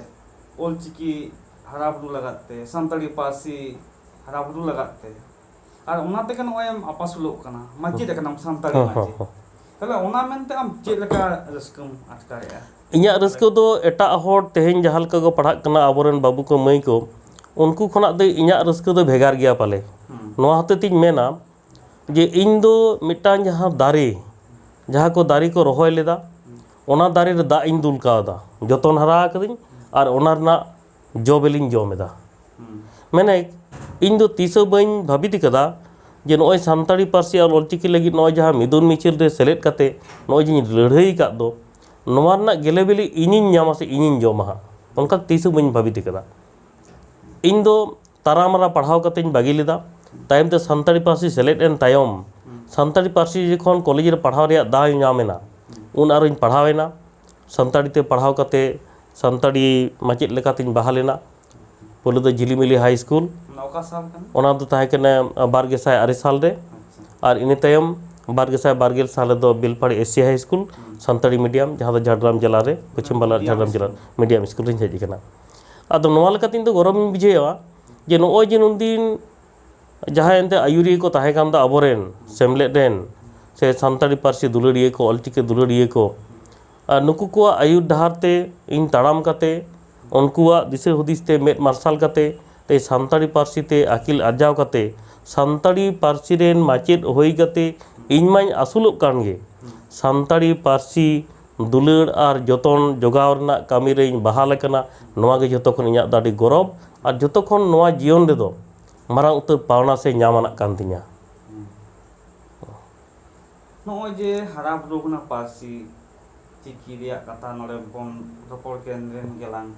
ᱚᱞᱪᱤᱠᱤ ᱦᱟᱨᱟ ᱵᱩᱨᱩ ᱞᱟᱜᱟᱫ ᱛᱮ, ᱥᱟᱱᱛᱟᱲᱤ ᱯᱟᱹᱨᱥᱤ ᱦᱟᱨᱟ ᱵᱩᱨᱩ ᱞᱟᱜᱟᱫ ᱛᱮ, ᱟᱨ ᱚᱱᱟ ᱛᱮᱜᱮ ᱱᱚᱜᱼᱚᱭ ᱮᱢ ᱟᱯᱟᱥᱩᱞᱚᱜ ᱠᱟᱱᱟ, ᱢᱟᱪᱮᱫ ᱟᱠᱟᱱᱟᱢ, ᱥᱟᱱᱛᱟᱲᱤ ᱦᱚᱸ, ᱦᱚᱸ, ᱢᱟᱪᱮᱫ᱾ ᱦᱚᱸ᱾ ᱛᱟᱦᱚᱞᱮ ᱚᱱᱟ ᱢᱮᱱᱛᱮ ᱟᱢ ᱪᱮᱫ ᱞᱮᱠᱟ ᱨᱟᱹᱥᱠᱟᱹᱢ ᱟᱴᱠᱟᱨᱮᱜᱼᱟ? ᱤᱧᱟᱹᱜ ᱨᱟᱹᱥᱠᱟᱹ ᱫᱚ ᱮᱴᱟᱜ ᱦᱚᱲ ᱛᱮᱦᱮᱧ ᱡᱟᱦᱟᱸ ᱞᱮᱠᱟ ᱠᱚ ᱯᱟᱲᱦᱟᱜ ᱠᱟᱱᱟ ᱟᱵᱚᱨᱮᱱ ᱵᱟᱹᱵᱩ ᱠᱚ ᱢᱟᱹᱭ ᱠᱚ, ᱩᱱᱠᱩ ᱠᱷᱚᱱᱟᱜ ᱫᱚ ᱤᱧᱟᱹᱜ ᱨᱟᱹᱥᱠᱟᱹ ᱫᱚ ᱵᱷᱮᱜᱟᱨ ᱜᱮᱭᱟ ᱯᱟᱞᱮ᱾ ᱦᱩᱸ᱾ ᱱᱚᱣᱟ ᱦᱚᱛᱮ ᱛᱤᱧ ᱢᱮᱱᱟ ᱡᱮ ᱤᱧ ᱫᱚ ᱢᱤᱫᱴᱟᱝ ᱡᱟᱦᱟᱸ ᱫᱟᱨᱮ, ᱡᱟᱦᱟᱸ ᱠᱚ ᱫᱟᱨᱮ ᱠᱚ ᱨᱚᱦᱚᱭ ᱞᱮᱫᱟ, ᱚᱱᱟ ᱫᱟᱨᱮ ᱨᱮ ᱫᱟᱜ ᱤᱧ ᱫᱩᱞ ᱠᱟᱣᱫᱟ, ᱡᱚᱛᱚᱱ ᱦᱟᱨᱟ ᱟᱠᱟᱫᱟᱹᱧ, ᱟᱨ ᱚᱱᱟ ᱨᱮᱱᱟᱜ ᱡᱚ ᱵᱤᱞᱤᱧ ᱡᱚᱢ ᱮᱫᱟ᱾ ᱦᱩᱸ᱾ ᱢᱮᱱᱮᱠ, ᱤᱧ ᱫᱚ ᱛᱤᱥ ᱦᱚᱸ ᱵᱟᱹᱧ ᱵᱷᱟᱹᱵᱤᱛ ᱠᱟᱫᱟ ᱡᱮ ᱱᱚᱜᱼᱚᱭ ᱥᱟᱱᱛᱟᱲᱤ ᱯᱟᱹᱨᱥᱤ ᱟᱨ ᱚᱞᱪᱤᱠᱤ ᱞᱟᱹᱜᱤᱫ ᱱᱚᱜᱼᱚᱭ ᱡᱟᱦᱟᱸ ᱢᱤᱫᱩᱱ ᱢᱤᱪᱷᱤᱞ ᱨᱮ ᱥᱮᱞᱮᱫ ᱠᱟᱛᱮ ᱱᱚᱜᱼᱚᱭ ᱡᱮᱧ ᱞᱟᱹᱲᱦᱟᱹᱭ ᱟᱠᱟᱫ ᱫᱚ, ᱱᱚᱣᱟ ᱨᱮᱱᱟᱜ ᱜᱮᱞᱮ ᱵᱤᱞᱤ ᱤᱧᱤᱧ ᱧᱟᱢᱟ ᱥᱮ ᱤᱧᱤᱧ ᱡᱚᱢᱟ ᱦᱟᱸᱜ, ᱚᱱᱠᱟ ᱛᱤᱥ ᱦᱚᱸ ᱵᱟᱹᱧ ᱵᱷᱟᱹᱵᱤᱛ ᱠᱟᱫᱟ᱾ ᱤᱧ ᱫᱚ ᱛᱟᱨᱟᱢᱟᱨᱟ ᱯᱟᱲᱦᱟᱣ ᱠᱟᱛᱮᱧ ᱵᱟᱹᱜᱤ ᱞᱮᱫᱟ᱾ ᱛᱟᱭᱚᱢ ᱛᱮ ᱥᱟᱱᱛᱟᱲᱤ ᱯᱟᱹᱨᱥᱤ ᱥᱮᱞᱮᱫ ᱮᱱ ᱛᱟᱭᱚᱢ, ᱦᱩᱸ᱾ ᱥᱟᱱᱛᱟᱲᱤ ᱯᱟᱹᱨᱥᱤ ᱡᱚᱠᱷᱚᱱ ᱠᱚᱞᱮᱡᱽ ᱨᱮ ᱯᱟᱲᱦᱟᱣ ᱨᱮᱭᱟᱜ ᱫᱟᱣ ᱧᱟᱢ ᱮᱱᱟ, ᱦᱩᱸ᱾ ᱩᱱ ᱟᱨᱚᱧ ᱯᱟᱲᱦᱟᱣ ᱮᱱᱟ᱾ ᱥᱟᱱᱛᱟᱲᱤ ᱛᱮ ᱯᱟᱲᱦᱟᱣ ᱠᱟᱛᱮ ᱥᱟᱱᱛᱟᱲᱤ ᱢᱟᱪᱮᱫ ᱞᱮᱠᱟᱛᱤᱧ ᱵᱟᱦᱟᱞ ᱮᱱᱟ᱾ ᱯᱳᱭᱞᱳ ᱫᱚ ᱡᱷᱤᱞᱤᱢᱤᱞᱤ ᱦᱟᱭ ᱥᱠᱩᱞ᱾ ᱚᱱᱟ ᱚᱠᱟ ᱥᱟᱞ ᱠᱟᱱᱟ? ᱚᱱᱟ ᱫᱚ ᱛᱟᱦᱮᱸ ᱠᱟᱱᱟ, ᱟ, ᱵᱟᱨ ᱜᱮᱥᱟᱭ ᱟᱨᱮ ᱥᱟᱞ ᱨᱮ᱾ ᱟᱪᱪᱷᱟ᱾ ᱟᱨ ᱤᱱᱟᱹ ᱛᱟᱭᱚᱢ ᱵᱟᱨ ᱜᱮᱥᱟᱭ ᱵᱟᱨ ᱜᱮᱞ ᱥᱟᱞ ᱨᱮᱫᱚ ᱵᱮᱞᱯᱟᱦᱟᱲᱤ ᱮᱥ ᱥᱤ ᱦᱟᱭ ᱥᱠᱩᱞ, ᱦᱩᱸ᱾ ᱥᱟᱱᱛᱟᱲᱤ ᱢᱤᱰᱤᱭᱟᱢ, ᱡᱟᱦᱟᱸ ᱫᱚ ᱡᱷᱟᱲᱜᱨᱟᱢ ᱡᱮᱞᱟ ᱨᱮ, ᱯᱚᱪᱷᱤᱢ ᱵᱟᱝᱞᱟ, ᱢᱤᱰᱤᱭᱟᱢ ᱡᱷᱟᱲᱜᱨᱟᱢ ᱡᱮᱞᱟ ᱥᱠᱩᱞ᱾ ᱢᱤᱰᱤᱭᱟᱢ ᱥᱠᱩᱞ ᱨᱤᱧ ᱦᱮᱡ ᱟᱠᱟᱱᱟ᱾ ᱟᱫᱚ ᱱᱚᱣᱟ ᱞᱮᱠᱟᱛᱮ ᱤᱧ ᱫᱚ ᱜᱚᱨᱚᱵᱤᱧ ᱵᱩᱡᱷᱟᱹᱣᱟ ᱡᱮ ᱱᱚᱜᱼᱚᱭ ᱡᱮ ᱱᱩᱱᱫᱤᱱ ᱡᱟᱦᱟᱸᱭ ᱮᱱᱛᱮ ᱟᱹᱭᱩᱨᱤᱭᱟᱹ ᱠᱚ ᱛᱟᱦᱮᱸ ᱠᱟᱱ ᱫᱚ ᱟᱵᱚᱨᱮᱱ ᱥᱮᱢᱞᱮᱫ ᱨᱮᱱ, ᱥᱮ ᱥᱟᱱᱛᱟᱲᱤ ᱯᱟᱹᱨᱥᱤ ᱫᱩᱞᱟᱹᱲᱤᱭᱟᱹ ᱠᱚ, ᱚᱞᱪᱤᱠᱤ ᱫᱩᱞᱟᱹᱲᱤᱭᱟᱹ ᱠᱚ, ᱟᱨ ᱱᱩᱠᱩ ᱠᱚᱣᱟᱜ ᱟᱹᱭᱩᱨ ᱰᱟᱦᱟᱨ ᱛᱮ ᱤᱧ ᱛᱟᱲᱟᱢ ᱠᱟᱛᱮ, ᱩᱱᱠᱩᱣᱟᱜ ᱫᱤᱥᱟᱹ ᱦᱩᱫᱤᱥ ᱛᱮ ᱢᱮᱫ ᱢᱟᱨᱥᱟᱞ ᱠᱟᱛᱮ, ᱛᱮ ᱥᱟᱱᱛᱟᱲᱤ ᱯᱟᱹᱨᱥᱤ ᱛᱮ ᱟᱹᱠᱤᱞ ᱟᱨᱡᱟᱣ ᱠᱟᱛᱮ, ᱥᱟᱱᱛᱟᱲᱤ ᱯᱟᱹᱨᱥᱤ ᱨᱮᱱ ᱢᱟᱪᱮᱫ ᱦᱩᱭ ᱠᱟᱛᱮ ᱤᱧ ᱢᱟᱧ ᱟᱹᱥᱩᱞᱚᱜ ᱠᱟᱱ ᱜᱮ, ᱥᱟᱱᱛᱟᱲᱤ ᱯᱟᱹᱨᱥᱤ ᱫᱩᱞᱟᱹᱲ ᱟᱨ ᱡᱚᱛᱚᱱ ᱡᱚᱜᱟᱣ ᱨᱮᱱᱟᱜ ᱠᱟᱹᱢᱤ ᱨᱮᱧ ᱵᱟᱦᱟᱞ ᱟᱠᱟᱱᱟ᱾ ᱱᱚᱣᱟ ᱜᱮ ᱡᱚᱛᱚ ᱠᱷᱚᱱ ᱤᱧᱟᱹᱜ ᱫᱚ ᱟᱹᱰᱤ ᱜᱚᱨᱚᱵᱽ᱾ ᱟᱨ ᱡᱚᱛᱚ ᱠᱷᱚᱱ ᱱᱚᱣᱟ ᱡᱤᱭᱚᱱ ᱨᱮᱫᱚ ᱢᱟᱨᱟᱝ ᱩᱛᱟᱹᱨ ᱯᱟᱣᱱᱟ ᱥᱮ ᱧᱟᱢ ᱟᱱᱟᱜ ᱠᱟᱱ ᱛᱤᱧᱟ᱾ ᱱᱚᱜᱼᱚᱭ ᱡᱮ ᱦᱟᱨᱟ ᱵᱩᱨᱩ ᱠᱟᱱᱟ ᱯᱟᱹᱨᱥᱤ, ᱪᱤᱠᱤ ᱨᱮᱭᱟᱜ ᱠᱟᱛᱷᱟ ᱱᱚᱰᱮ ᱵᱚᱱ ᱨᱚᱯᱚᱲ ᱠᱮᱱ ᱜᱮᱞᱟᱝ᱾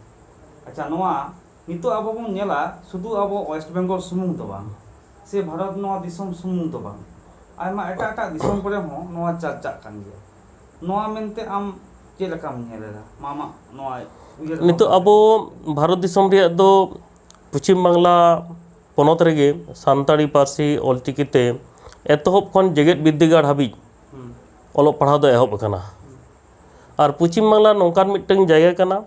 ᱟᱪᱪᱷᱟ, ᱱᱚᱣᱟ ᱱᱤᱛᱚᱜ ᱟᱵᱚ ᱵᱚᱱ ᱧᱮᱞᱟ, ᱥᱩᱫᱷᱩ ᱟᱵᱚ ᱳᱭᱮᱥᱴ ᱵᱮᱝᱜᱚᱞ ᱥᱩᱢᱩᱝ ᱫᱚ ᱵᱟᱝ, ᱥᱮ ᱵᱷᱟᱨᱚᱛ ᱱᱚᱣᱟ ᱫᱤᱥᱚᱢ ᱥᱩᱢᱩᱝ ᱫᱚ ᱵᱟᱝ, ᱟᱭᱢᱟ ᱮᱴᱟᱜ ᱮᱴᱟᱜ ᱫᱤᱥᱚᱢ ᱠᱚᱨᱮ ᱦᱚᱸ ᱱᱚᱣᱟ ᱪᱟᱨᱪᱟᱜ ᱠᱟᱱ ᱜᱮᱭᱟ᱾ ᱱᱚᱣᱟ ᱢᱮᱱᱛᱮ ᱟᱢ ᱪᱮᱫ ᱞᱮᱠᱟᱢ ᱧᱮᱞ ᱮᱫᱟ? ᱢᱟ, ᱟᱢᱟᱜ ᱱᱚᱣᱟ ᱩᱭᱦᱟᱹᱨ ᱫᱚ ᱱᱤᱛᱚᱜ ᱟᱵᱚ ᱵᱷᱟᱨᱚᱛ ᱫᱤᱥᱚᱢ ᱨᱮᱭᱟᱜ ᱫᱚ ᱯᱚᱪᱷᱤᱢ ᱵᱟᱝᱞᱟ ᱯᱚᱱᱚᱛ ᱨᱮᱜᱮ ᱥᱟᱱᱛᱟᱲᱤ ᱯᱟᱹᱨᱥᱤ ᱚᱞᱪᱤᱠᱤ ᱛᱮ ᱮᱛᱚᱦᱚᱵ ᱠᱷᱚᱱ ᱡᱮᱜᱮᱛ ᱵᱤᱨᱫᱟᱹᱜᱟᱲ ᱦᱟᱹᱵᱤᱡ ᱦᱩᱸ, ᱚᱞᱚᱜ ᱯᱟᱲᱦᱟᱣ ᱫᱚ ᱮᱦᱚᱵ ᱟᱠᱟᱱᱟ᱾ ᱟᱨ ᱯᱚᱪᱷᱤᱢ ᱵᱟᱝᱞᱟ ᱱᱚᱝᱠᱟᱱ ᱢᱤᱫᱴᱟᱝ ᱡᱟᱭᱜᱟ ᱠᱟᱱᱟ,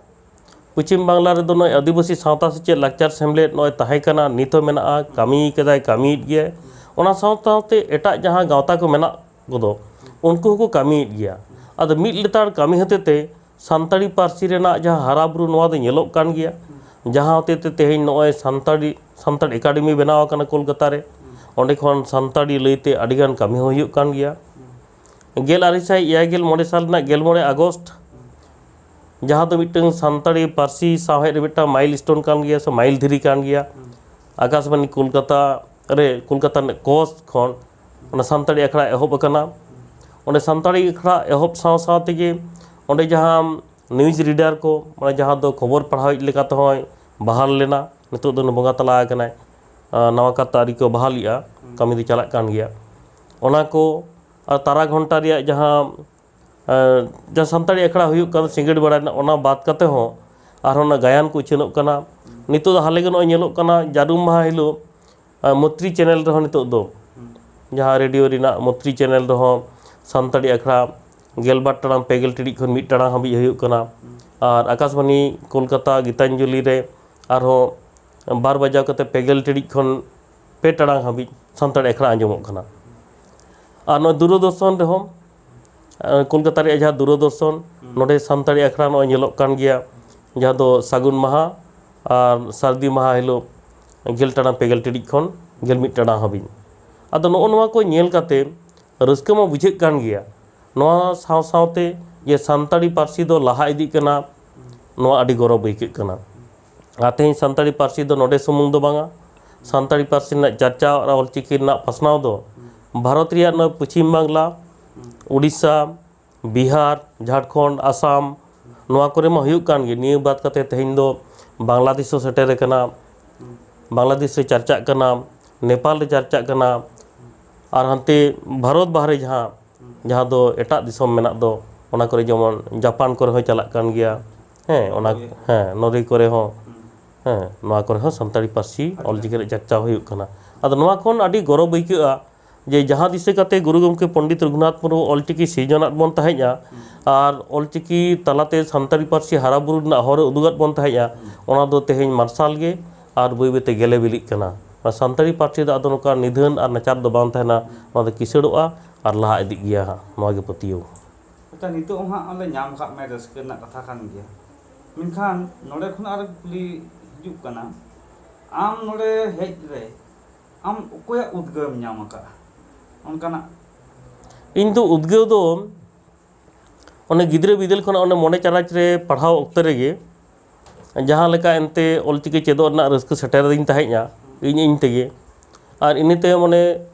ᱯᱚᱪᱷᱤᱢ ᱵᱟᱝᱞᱟ ᱨᱮᱫᱚ ᱱᱚᱜᱼᱚᱭ ᱟᱹᱫᱤᱵᱟᱹᱥᱤ ᱥᱟᱶᱛᱟ ᱥᱮᱪᱮᱫ ᱞᱟᱠᱪᱟᱨ ᱥᱮᱢᱞᱮᱫ ᱱᱚᱜᱼᱚᱭ ᱛᱟᱦᱮᱸ ᱠᱟᱱᱟ, ᱱᱤᱛ ᱦᱚᱸ ᱢᱮᱱᱟᱜᱼᱟ, ᱠᱟᱹᱢᱤ ᱠᱟᱫᱟᱭ, ᱠᱟᱹᱢᱤᱭᱮᱫ ᱜᱮᱭᱟᱭ᱾ ᱚᱱᱟ ᱥᱟᱶ ᱥᱟᱶᱛᱮ ᱮᱴᱟᱜ ᱡᱟᱦᱟᱸ ᱜᱟᱶᱛᱟ ᱠᱚ ᱢᱮᱱᱟᱜ ᱠᱚᱫᱚ, ᱩᱱᱠᱩ ᱦᱚᱸᱠᱚ ᱠᱟᱹᱢᱤᱭᱮᱫ ᱜᱮᱭᱟ᱾ ᱟᱫᱚ ᱢᱤᱫ ᱞᱮᱛᱟᱲ ᱠᱟᱹᱢᱤ ᱦᱚᱛᱮ ᱛᱮ ᱥᱟᱱᱛᱟᱲᱤ ᱯᱟᱹᱨᱥᱤ ᱨᱮᱱᱟᱜ ᱡᱟᱦᱟᱸ ᱦᱟᱨᱟ ᱵᱩᱨᱩ, ᱱᱚᱣᱟ ᱫᱚ ᱧᱮᱞᱚᱜ ᱠᱟᱱ ᱜᱮᱭᱟ, ᱡᱟᱦᱟᱸ ᱦᱚᱛᱮ ᱛᱮ ᱛᱮᱦᱮᱧ ᱱᱚᱜᱼᱚᱭ ᱥᱟᱱᱛᱟᱲᱤ, ᱥᱟᱱᱛᱟᱲ ᱮᱠᱟᱰᱮᱢᱤ ᱵᱮᱱᱟᱣ ᱟᱠᱟᱱᱟ ᱠᱳᱞᱠᱟᱛᱟ ᱨᱮ᱾ ᱚᱸᱰᱮ ᱠᱷᱚᱱ ᱥᱟᱱᱛᱟᱲᱤ ᱞᱟᱹᱭᱛᱮ ᱟᱹᱰᱤᱜᱟᱱ ᱠᱟᱹᱢᱤ ᱦᱚᱸ ᱦᱩᱭᱩᱜ ᱠᱟᱱ ᱜᱮᱭᱟ᱾ ᱜᱮᱞ ᱟᱨᱮ ᱥᱟᱭ ᱮᱭᱟᱭ ᱜᱮᱞ ᱢᱚᱬᱮ ᱥᱟᱞ ᱨᱮᱱᱟᱜ ᱜᱮᱞ ᱢᱚᱬᱮ ᱟᱜᱚᱥᱴ, ᱡᱟᱦᱟᱸ ᱫᱚ ᱢᱤᱫᱴᱟᱝ ᱥᱟᱱᱛᱟᱲᱤ ᱯᱟᱹᱨᱥᱤ ᱥᱟᱶᱦᱮᱫ ᱨᱮ ᱢᱤᱫᱴᱟᱝ ᱢᱟᱭᱤᱞ ᱥᱴᱳᱱ ᱠᱟᱱ ᱜᱮᱭᱟ ᱥᱮ ᱢᱟᱭᱤᱞ ᱫᱷᱤᱨᱤ ᱠᱟᱱ ᱜᱮᱭᱟ᱾ ᱟᱠᱟᱥᱵᱟᱱᱤ ᱠᱳᱞᱠᱟᱛᱟ ᱨᱮ, ᱠᱳᱞᱠᱟᱛᱟ ᱨᱮᱱᱟᱜ ᱠᱚᱥ ᱠᱷᱚᱱ ᱚᱱᱟ ᱥᱟᱱᱛᱟᱲᱤ ᱟᱠᱷᱲᱟ ᱮᱦᱚᱵ ᱟᱠᱟᱱᱟ᱾ ᱚᱸᱰᱮ ᱥᱟᱱᱛᱟᱲᱤ ᱟᱠᱷᱲᱟ ᱮᱦᱚᱵ ᱥᱟᱶ ᱥᱟᱶ ᱛᱮᱜᱮ ᱚᱸᱰᱮ ᱡᱟᱦᱟᱸ ᱱᱤᱭᱩᱡᱽ ᱨᱤᱰᱟᱨ ᱠᱚ, ᱢᱟᱱᱮ ᱡᱟᱦᱟᱸ ᱫᱚ ᱠᱷᱚᱵᱚᱨ ᱯᱟᱲᱦᱟᱣᱤᱡ ᱞᱮᱠᱟ ᱛᱮᱦᱚᱸᱭ ᱵᱟᱦᱟᱞ ᱞᱮᱱᱟ, ᱱᱤᱛᱚᱜ ᱫᱚ ᱵᱚᱸᱜᱟ ᱛᱟᱞᱟ ᱟᱠᱟᱱᱟᱭ᱾ ᱟᱨ ᱱᱟᱣᱟ ᱠᱟᱨ ᱛᱮ ᱟᱹᱣᱨᱤ ᱠᱚ ᱵᱟᱦᱟᱞᱤᱜᱼᱟ, ᱠᱟᱹᱢᱤ ᱫᱚ ᱪᱟᱞᱟᱜ ᱠᱟᱱ ᱜᱮᱭᱟ᱾ ᱚᱱᱟ ᱠᱚ ᱟᱨ ᱛᱟᱨᱟ ᱜᱷᱚᱱᱴᱟ ᱨᱮᱭᱟᱜ ᱡᱟᱦᱟᱸ, ᱟᱨ ᱡᱟᱦᱟᱸ ᱥᱟᱱᱛᱟᱲᱤ ᱟᱠᱷᱲᱟ ᱦᱩᱭᱩᱜ ᱠᱟᱱ ᱥᱤᱸᱜᱟᱹᱲ ᱵᱮᱲᱟ ᱨᱮᱱᱟᱜ, ᱚᱱᱟ ᱵᱟᱫ ᱠᱟᱛᱮ ᱦᱚᱸ ᱟᱨᱦᱚᱸ ᱚᱱᱟ ᱜᱟᱭᱟᱱ ᱠᱚ ᱩᱪᱷᱟᱹᱱᱚᱜ ᱠᱟᱱᱟ᱾ ᱱᱤᱛᱚᱜ ᱫᱚ ᱦᱟᱞᱮ ᱜᱮ ᱱᱚᱜᱼᱚᱭ ᱧᱮᱞᱚᱜ ᱠᱟᱱᱟ, ᱡᱟᱹᱨᱩᱢ ᱢᱟᱦᱟ ᱦᱤᱞᱳᱜ, ᱟᱨ ᱢᱚᱛᱨᱤ ᱪᱮᱱᱮᱞ ᱨᱮᱦᱚᱸ ᱱᱤᱛᱚᱜ ᱫᱚ, ᱡᱟᱦᱟᱸ ᱨᱮᱰᱤᱭᱳ ᱨᱮᱱᱟᱜ ᱢᱚᱛᱨᱤ ᱪᱮᱱᱮᱞ ᱨᱮᱦᱚᱸ ᱥᱟᱱᱛᱟᱲᱤ ᱟᱠᱷᱲᱟ ᱜᱮᱞᱵᱟᱨ ᱴᱟᱲᱟᱝ ᱯᱮᱜᱮᱞ ᱴᱤᱲᱤᱡ ᱠᱷᱚᱱ ᱢᱤᱫ ᱴᱟᱲᱟᱝ ᱦᱟᱹᱵᱤᱡ ᱦᱩᱭᱩᱜ ᱠᱟᱱᱟ᱾ ᱟᱨ ᱟᱠᱟᱥᱵᱟᱱᱤ ᱠᱳᱞᱠᱟᱛᱟ ᱜᱤᱛᱟᱧᱡᱚᱞᱤ ᱨᱮ ᱟᱨᱦᱚᱸ ᱵᱟᱨ ᱵᱟᱡᱟᱣ ᱠᱟᱛᱮ ᱯᱮᱜᱮᱞ ᱴᱤᱲᱤᱡ ᱠᱷᱚᱱ ᱯᱮ ᱴᱟᱲᱟᱝ ᱦᱟᱹᱵᱤᱡ ᱥᱟᱱᱛᱟᱲᱤ ᱟᱠᱷᱲᱟ ᱟᱸᱡᱚᱢᱚᱜ ᱠᱟᱱᱟ᱾ ᱟᱨ ᱱᱚᱣᱟ ᱫᱩᱨᱚᱫᱚᱨᱥᱚᱱ ᱨᱮᱦᱚᱸ, ᱟᱨ ᱠᱳᱞᱠᱟᱛᱟ ᱨᱮᱭᱟᱜ ᱡᱟᱦᱟᱸ ᱫᱩᱨᱚᱫᱚᱨᱥᱚᱱ, ᱱᱚᱰᱮ ᱥᱟᱱᱛᱟᱲᱤ ᱟᱠᱷᱲᱟ ᱱᱚᱜᱼᱚᱭ ᱧᱮᱞᱚᱜ ᱠᱟᱱ ᱜᱮᱭᱟ, ᱡᱟᱦᱟᱸ ᱫᱚ ᱥᱟᱹᱜᱩᱱ ᱢᱟᱦᱟ ᱟᱨ ᱥᱟᱹᱨᱫᱤ ᱢᱟᱦᱟ ᱦᱤᱞᱳᱜ ᱜᱮᱞ ᱴᱟᱲᱟᱝ ᱯᱮᱜᱮᱞ ᱴᱤᱲᱤᱡ ᱠᱷᱚᱱ ᱜᱮᱞ ᱢᱤᱫ ᱴᱟᱲᱟᱝ ᱦᱟᱹᱵᱤᱡ᱾ ᱟᱫᱚ ᱱᱚᱜᱼᱚ ᱱᱚᱣᱟ ᱠᱚ ᱧᱮᱞ ᱠᱟᱛᱮ ᱨᱟᱹᱥᱠᱟᱹ ᱢᱟ ᱵᱩᱡᱷᱟᱹᱜ ᱠᱟᱱ ᱜᱮᱭᱟ᱾ ᱱᱚᱣᱟ ᱥᱟᱶ ᱥᱟᱶᱛᱮ ᱡᱮ ᱥᱟᱱᱛᱟᱲᱤ ᱯᱟᱹᱨᱥᱤ ᱫᱚ ᱞᱟᱦᱟ ᱤᱫᱤᱜ ᱠᱟᱱᱟ, ᱱᱚᱣᱟ ᱟᱹᱰᱤ ᱜᱚᱨᱚᱵᱽ ᱟᱹᱭᱠᱟᱹᱜ ᱠᱟᱱᱟ᱾ ᱟᱨ ᱛᱮᱦᱮᱧ ᱥᱟᱱᱛᱟᱲᱤ ᱯᱟᱹᱨᱥᱤ ᱫᱚ ᱱᱚᱰᱮ ᱥᱩᱢᱩᱝ ᱫᱚ ᱵᱟᱝᱟ, ᱥᱟᱱᱛᱟᱲᱤ ᱯᱟᱹᱨᱥᱤ ᱨᱮᱱᱟᱜ ᱪᱟᱨᱪᱟᱣ ᱟᱨ ᱚᱞᱪᱤᱠᱤ ᱨᱮᱱᱟᱜ ᱯᱟᱥᱱᱟᱣ ᱫᱚ ᱵᱷᱟᱨᱚᱛ ᱨᱮᱭᱟᱜ ᱱᱚᱣᱟ ᱯᱚᱪᱷᱤᱢ ᱵᱟᱝᱞᱟ, ᱩᱰᱤᱥᱥᱟ, ᱵᱤᱦᱟᱨ, ᱡᱷᱟᱲᱠᱷᱚᱸᱰ, ᱟᱥᱟᱢ, ᱱᱚᱣᱟ ᱠᱚᱨᱮ ᱢᱟ ᱦᱩᱭᱩᱜ ᱠᱟᱱ ᱜᱮ᱾ ᱱᱤᱭᱟᱹ ᱵᱟᱫ ᱠᱟᱛᱮ ᱛᱮᱦᱮᱧ ᱫᱚ ᱵᱟᱝᱞᱟᱫᱮᱥ ᱦᱚᱸ ᱥᱮᱴᱮᱨ ᱟᱠᱟᱱᱟ, ᱵᱟᱝᱞᱟᱫᱮᱥ ᱨᱮ ᱪᱟᱨᱪᱟᱜ ᱠᱟᱱᱟ, ᱱᱮᱯᱟᱞ ᱨᱮ ᱪᱟᱨᱪᱟᱜ ᱠᱟᱱᱟ, ᱟᱨ ᱦᱟᱱᱛᱮ ᱵᱷᱟᱨᱚᱛ ᱵᱟᱦᱨᱮ ᱡᱟᱦᱟᱸ, ᱡᱟᱦᱟᱸ ᱫᱚ ᱮᱴᱟᱜ ᱫᱤᱥᱚᱢ ᱢᱮᱱᱟᱜ ᱫᱚ, ᱚᱱᱟ ᱠᱚᱨᱮ ᱡᱮᱢᱚᱱ ᱡᱟᱯᱟᱱ ᱠᱚᱨᱮ ᱦᱚᱸ ᱪᱟᱞᱟᱜ ᱠᱟᱱ ᱜᱮᱭᱟ᱾ ᱦᱮᱸ, ᱚᱱᱟ, ᱦᱮᱸ, ᱱᱚᱨᱣᱮ ᱠᱚᱨᱮ ᱦᱚᱸ, ᱦᱮᱸ, ᱱᱚᱣᱟ ᱠᱚᱨᱮ ᱦᱚᱸ ᱥᱟᱱᱛᱟᱲᱤ ᱯᱟᱹᱨᱥᱤ ᱚᱞᱪᱤᱠᱤ ᱨᱮ ᱪᱟᱨᱪᱟᱣ ᱦᱩᱭᱩᱜ ᱠᱟᱱᱟ᱾ ᱟᱫᱚ ᱱᱚᱣᱟ ᱠᱷᱚᱱ ᱟᱹᱰᱤ ᱜᱚᱨᱚᱵᱽ ᱟᱹᱭᱠᱟᱹᱜᱼᱟ ᱡᱮ ᱡᱟᱦᱟᱸ ᱫᱤᱥᱟᱹ ᱠᱟᱛᱮ ᱜᱩᱨᱩ ᱜᱚᱢᱠᱮ ᱯᱚᱱᱰᱤᱛ ᱨᱚᱜᱷᱩᱱᱟᱛᱷ ᱢᱩᱨᱢᱩ ᱚᱞᱪᱤᱠᱤ ᱥᱤᱨᱡᱚᱱᱟᱫ ᱵᱚᱱ ᱛᱟᱦᱮᱸᱫᱼᱟ, ᱟᱨ ᱚᱞᱪᱤᱠᱤ ᱛᱟᱞᱟᱛᱮ ᱥᱟᱱᱛᱟᱲᱤ ᱯᱟᱹᱨᱥᱤ ᱦᱟᱨᱟ ᱵᱩᱨᱩ ᱨᱮᱱᱟᱜ ᱦᱚᱨᱮ ᱩᱫᱩᱜᱟᱫ ᱵᱚᱱ ᱛᱟᱦᱮᱸᱫᱼᱟ, ᱚᱱᱟ ᱫᱚ ᱛᱮᱦᱮᱧ ᱢᱟᱨᱥᱟᱞ ᱜᱮ ᱟᱨ ᱵᱟᱹᱭ ᱵᱟᱹᱭᱛᱮ ᱜᱮᱞᱮ ᱵᱤᱞᱤᱜ ᱠᱟᱱᱟ᱾ ᱚᱱᱟ ᱥᱟᱱᱛᱟᱲᱤ ᱯᱟᱹᱨᱥᱤ ᱫᱚ ᱟᱫᱚ ᱱᱚᱝᱠᱟ ᱱᱤᱫᱷᱟᱹᱱ ᱟᱨ ᱱᱟᱪᱟᱨ ᱫᱚ ᱵᱟᱝ ᱛᱟᱦᱮᱱᱟ, ᱚᱱᱟ ᱫᱚ ᱠᱤᱥᱟᱹᱲᱚᱜᱼᱟ ᱟᱨ ᱞᱟᱦᱟ ᱤᱫᱤᱜ ᱜᱮᱭᱟ ᱦᱟᱸᱜ, ᱱᱚᱣᱟ ᱜᱮ ᱯᱟᱹᱛᱭᱟᱹᱣ᱾ ᱟᱪᱪᱷᱟ, ᱱᱤᱛᱚᱜ ᱦᱟᱸᱜ ᱞᱮ ᱧᱟᱢ ᱠᱟᱜ ᱢᱮ, ᱨᱟᱹᱥᱠᱟᱹ ᱨᱮᱱᱟᱜ ᱠᱟᱛᱷᱟ ᱠᱟᱱ ᱜᱮᱭᱟ, ᱢᱮᱱᱠᱷᱟᱱ ᱱᱚᱰᱮ ᱠᱷᱚᱱ ᱟᱨ ᱠᱩᱞᱤ ᱦᱤᱡᱩᱜ ᱠᱟᱱᱟ, ᱟᱢ ᱱᱚᱰᱮ ᱦᱮᱡ ᱨᱮ ᱟᱢ ᱚᱠᱚᱭᱟᱜ ᱩᱫᱽᱜᱟᱹᱣ ᱮᱢ ᱧᱟᱢ ᱟᱠᱟᱫᱼᱟ ᱚᱱᱠᱟᱱᱟᱜ? ᱤᱧ ᱫᱚ ᱩᱫᱽᱜᱟᱹᱣ ᱫᱚ ᱚᱱᱮ ᱜᱤᱫᱽᱨᱟᱹ ᱵᱤᱫᱟᱹᱞ ᱠᱷᱚᱱᱟᱜ ᱚᱱᱮ ᱢᱚᱱᱮ ᱪᱟᱱᱟᱪ ᱨᱮ ᱯᱟᱲᱦᱟᱣ ᱚᱠᱛᱮ ᱨᱮᱜᱮ ᱡᱟᱦᱟᱸ ᱞᱮᱠᱟ ᱮᱱᱛᱮ ᱚᱞᱪᱤᱠᱤ ᱪᱮᱫᱚᱜ ᱨᱮᱱᱟᱜ ᱨᱟᱹᱥᱠᱟᱹ ᱥᱮᱴᱮᱨᱟᱫᱤᱧ ᱛᱟᱦᱮᱸᱫᱼᱟ ᱤᱧ ᱤᱧ ᱛᱮᱜᱮ᱾ ᱟᱨ ᱤᱱᱟᱹ ᱛᱟᱭᱚᱢ ᱚᱱᱮ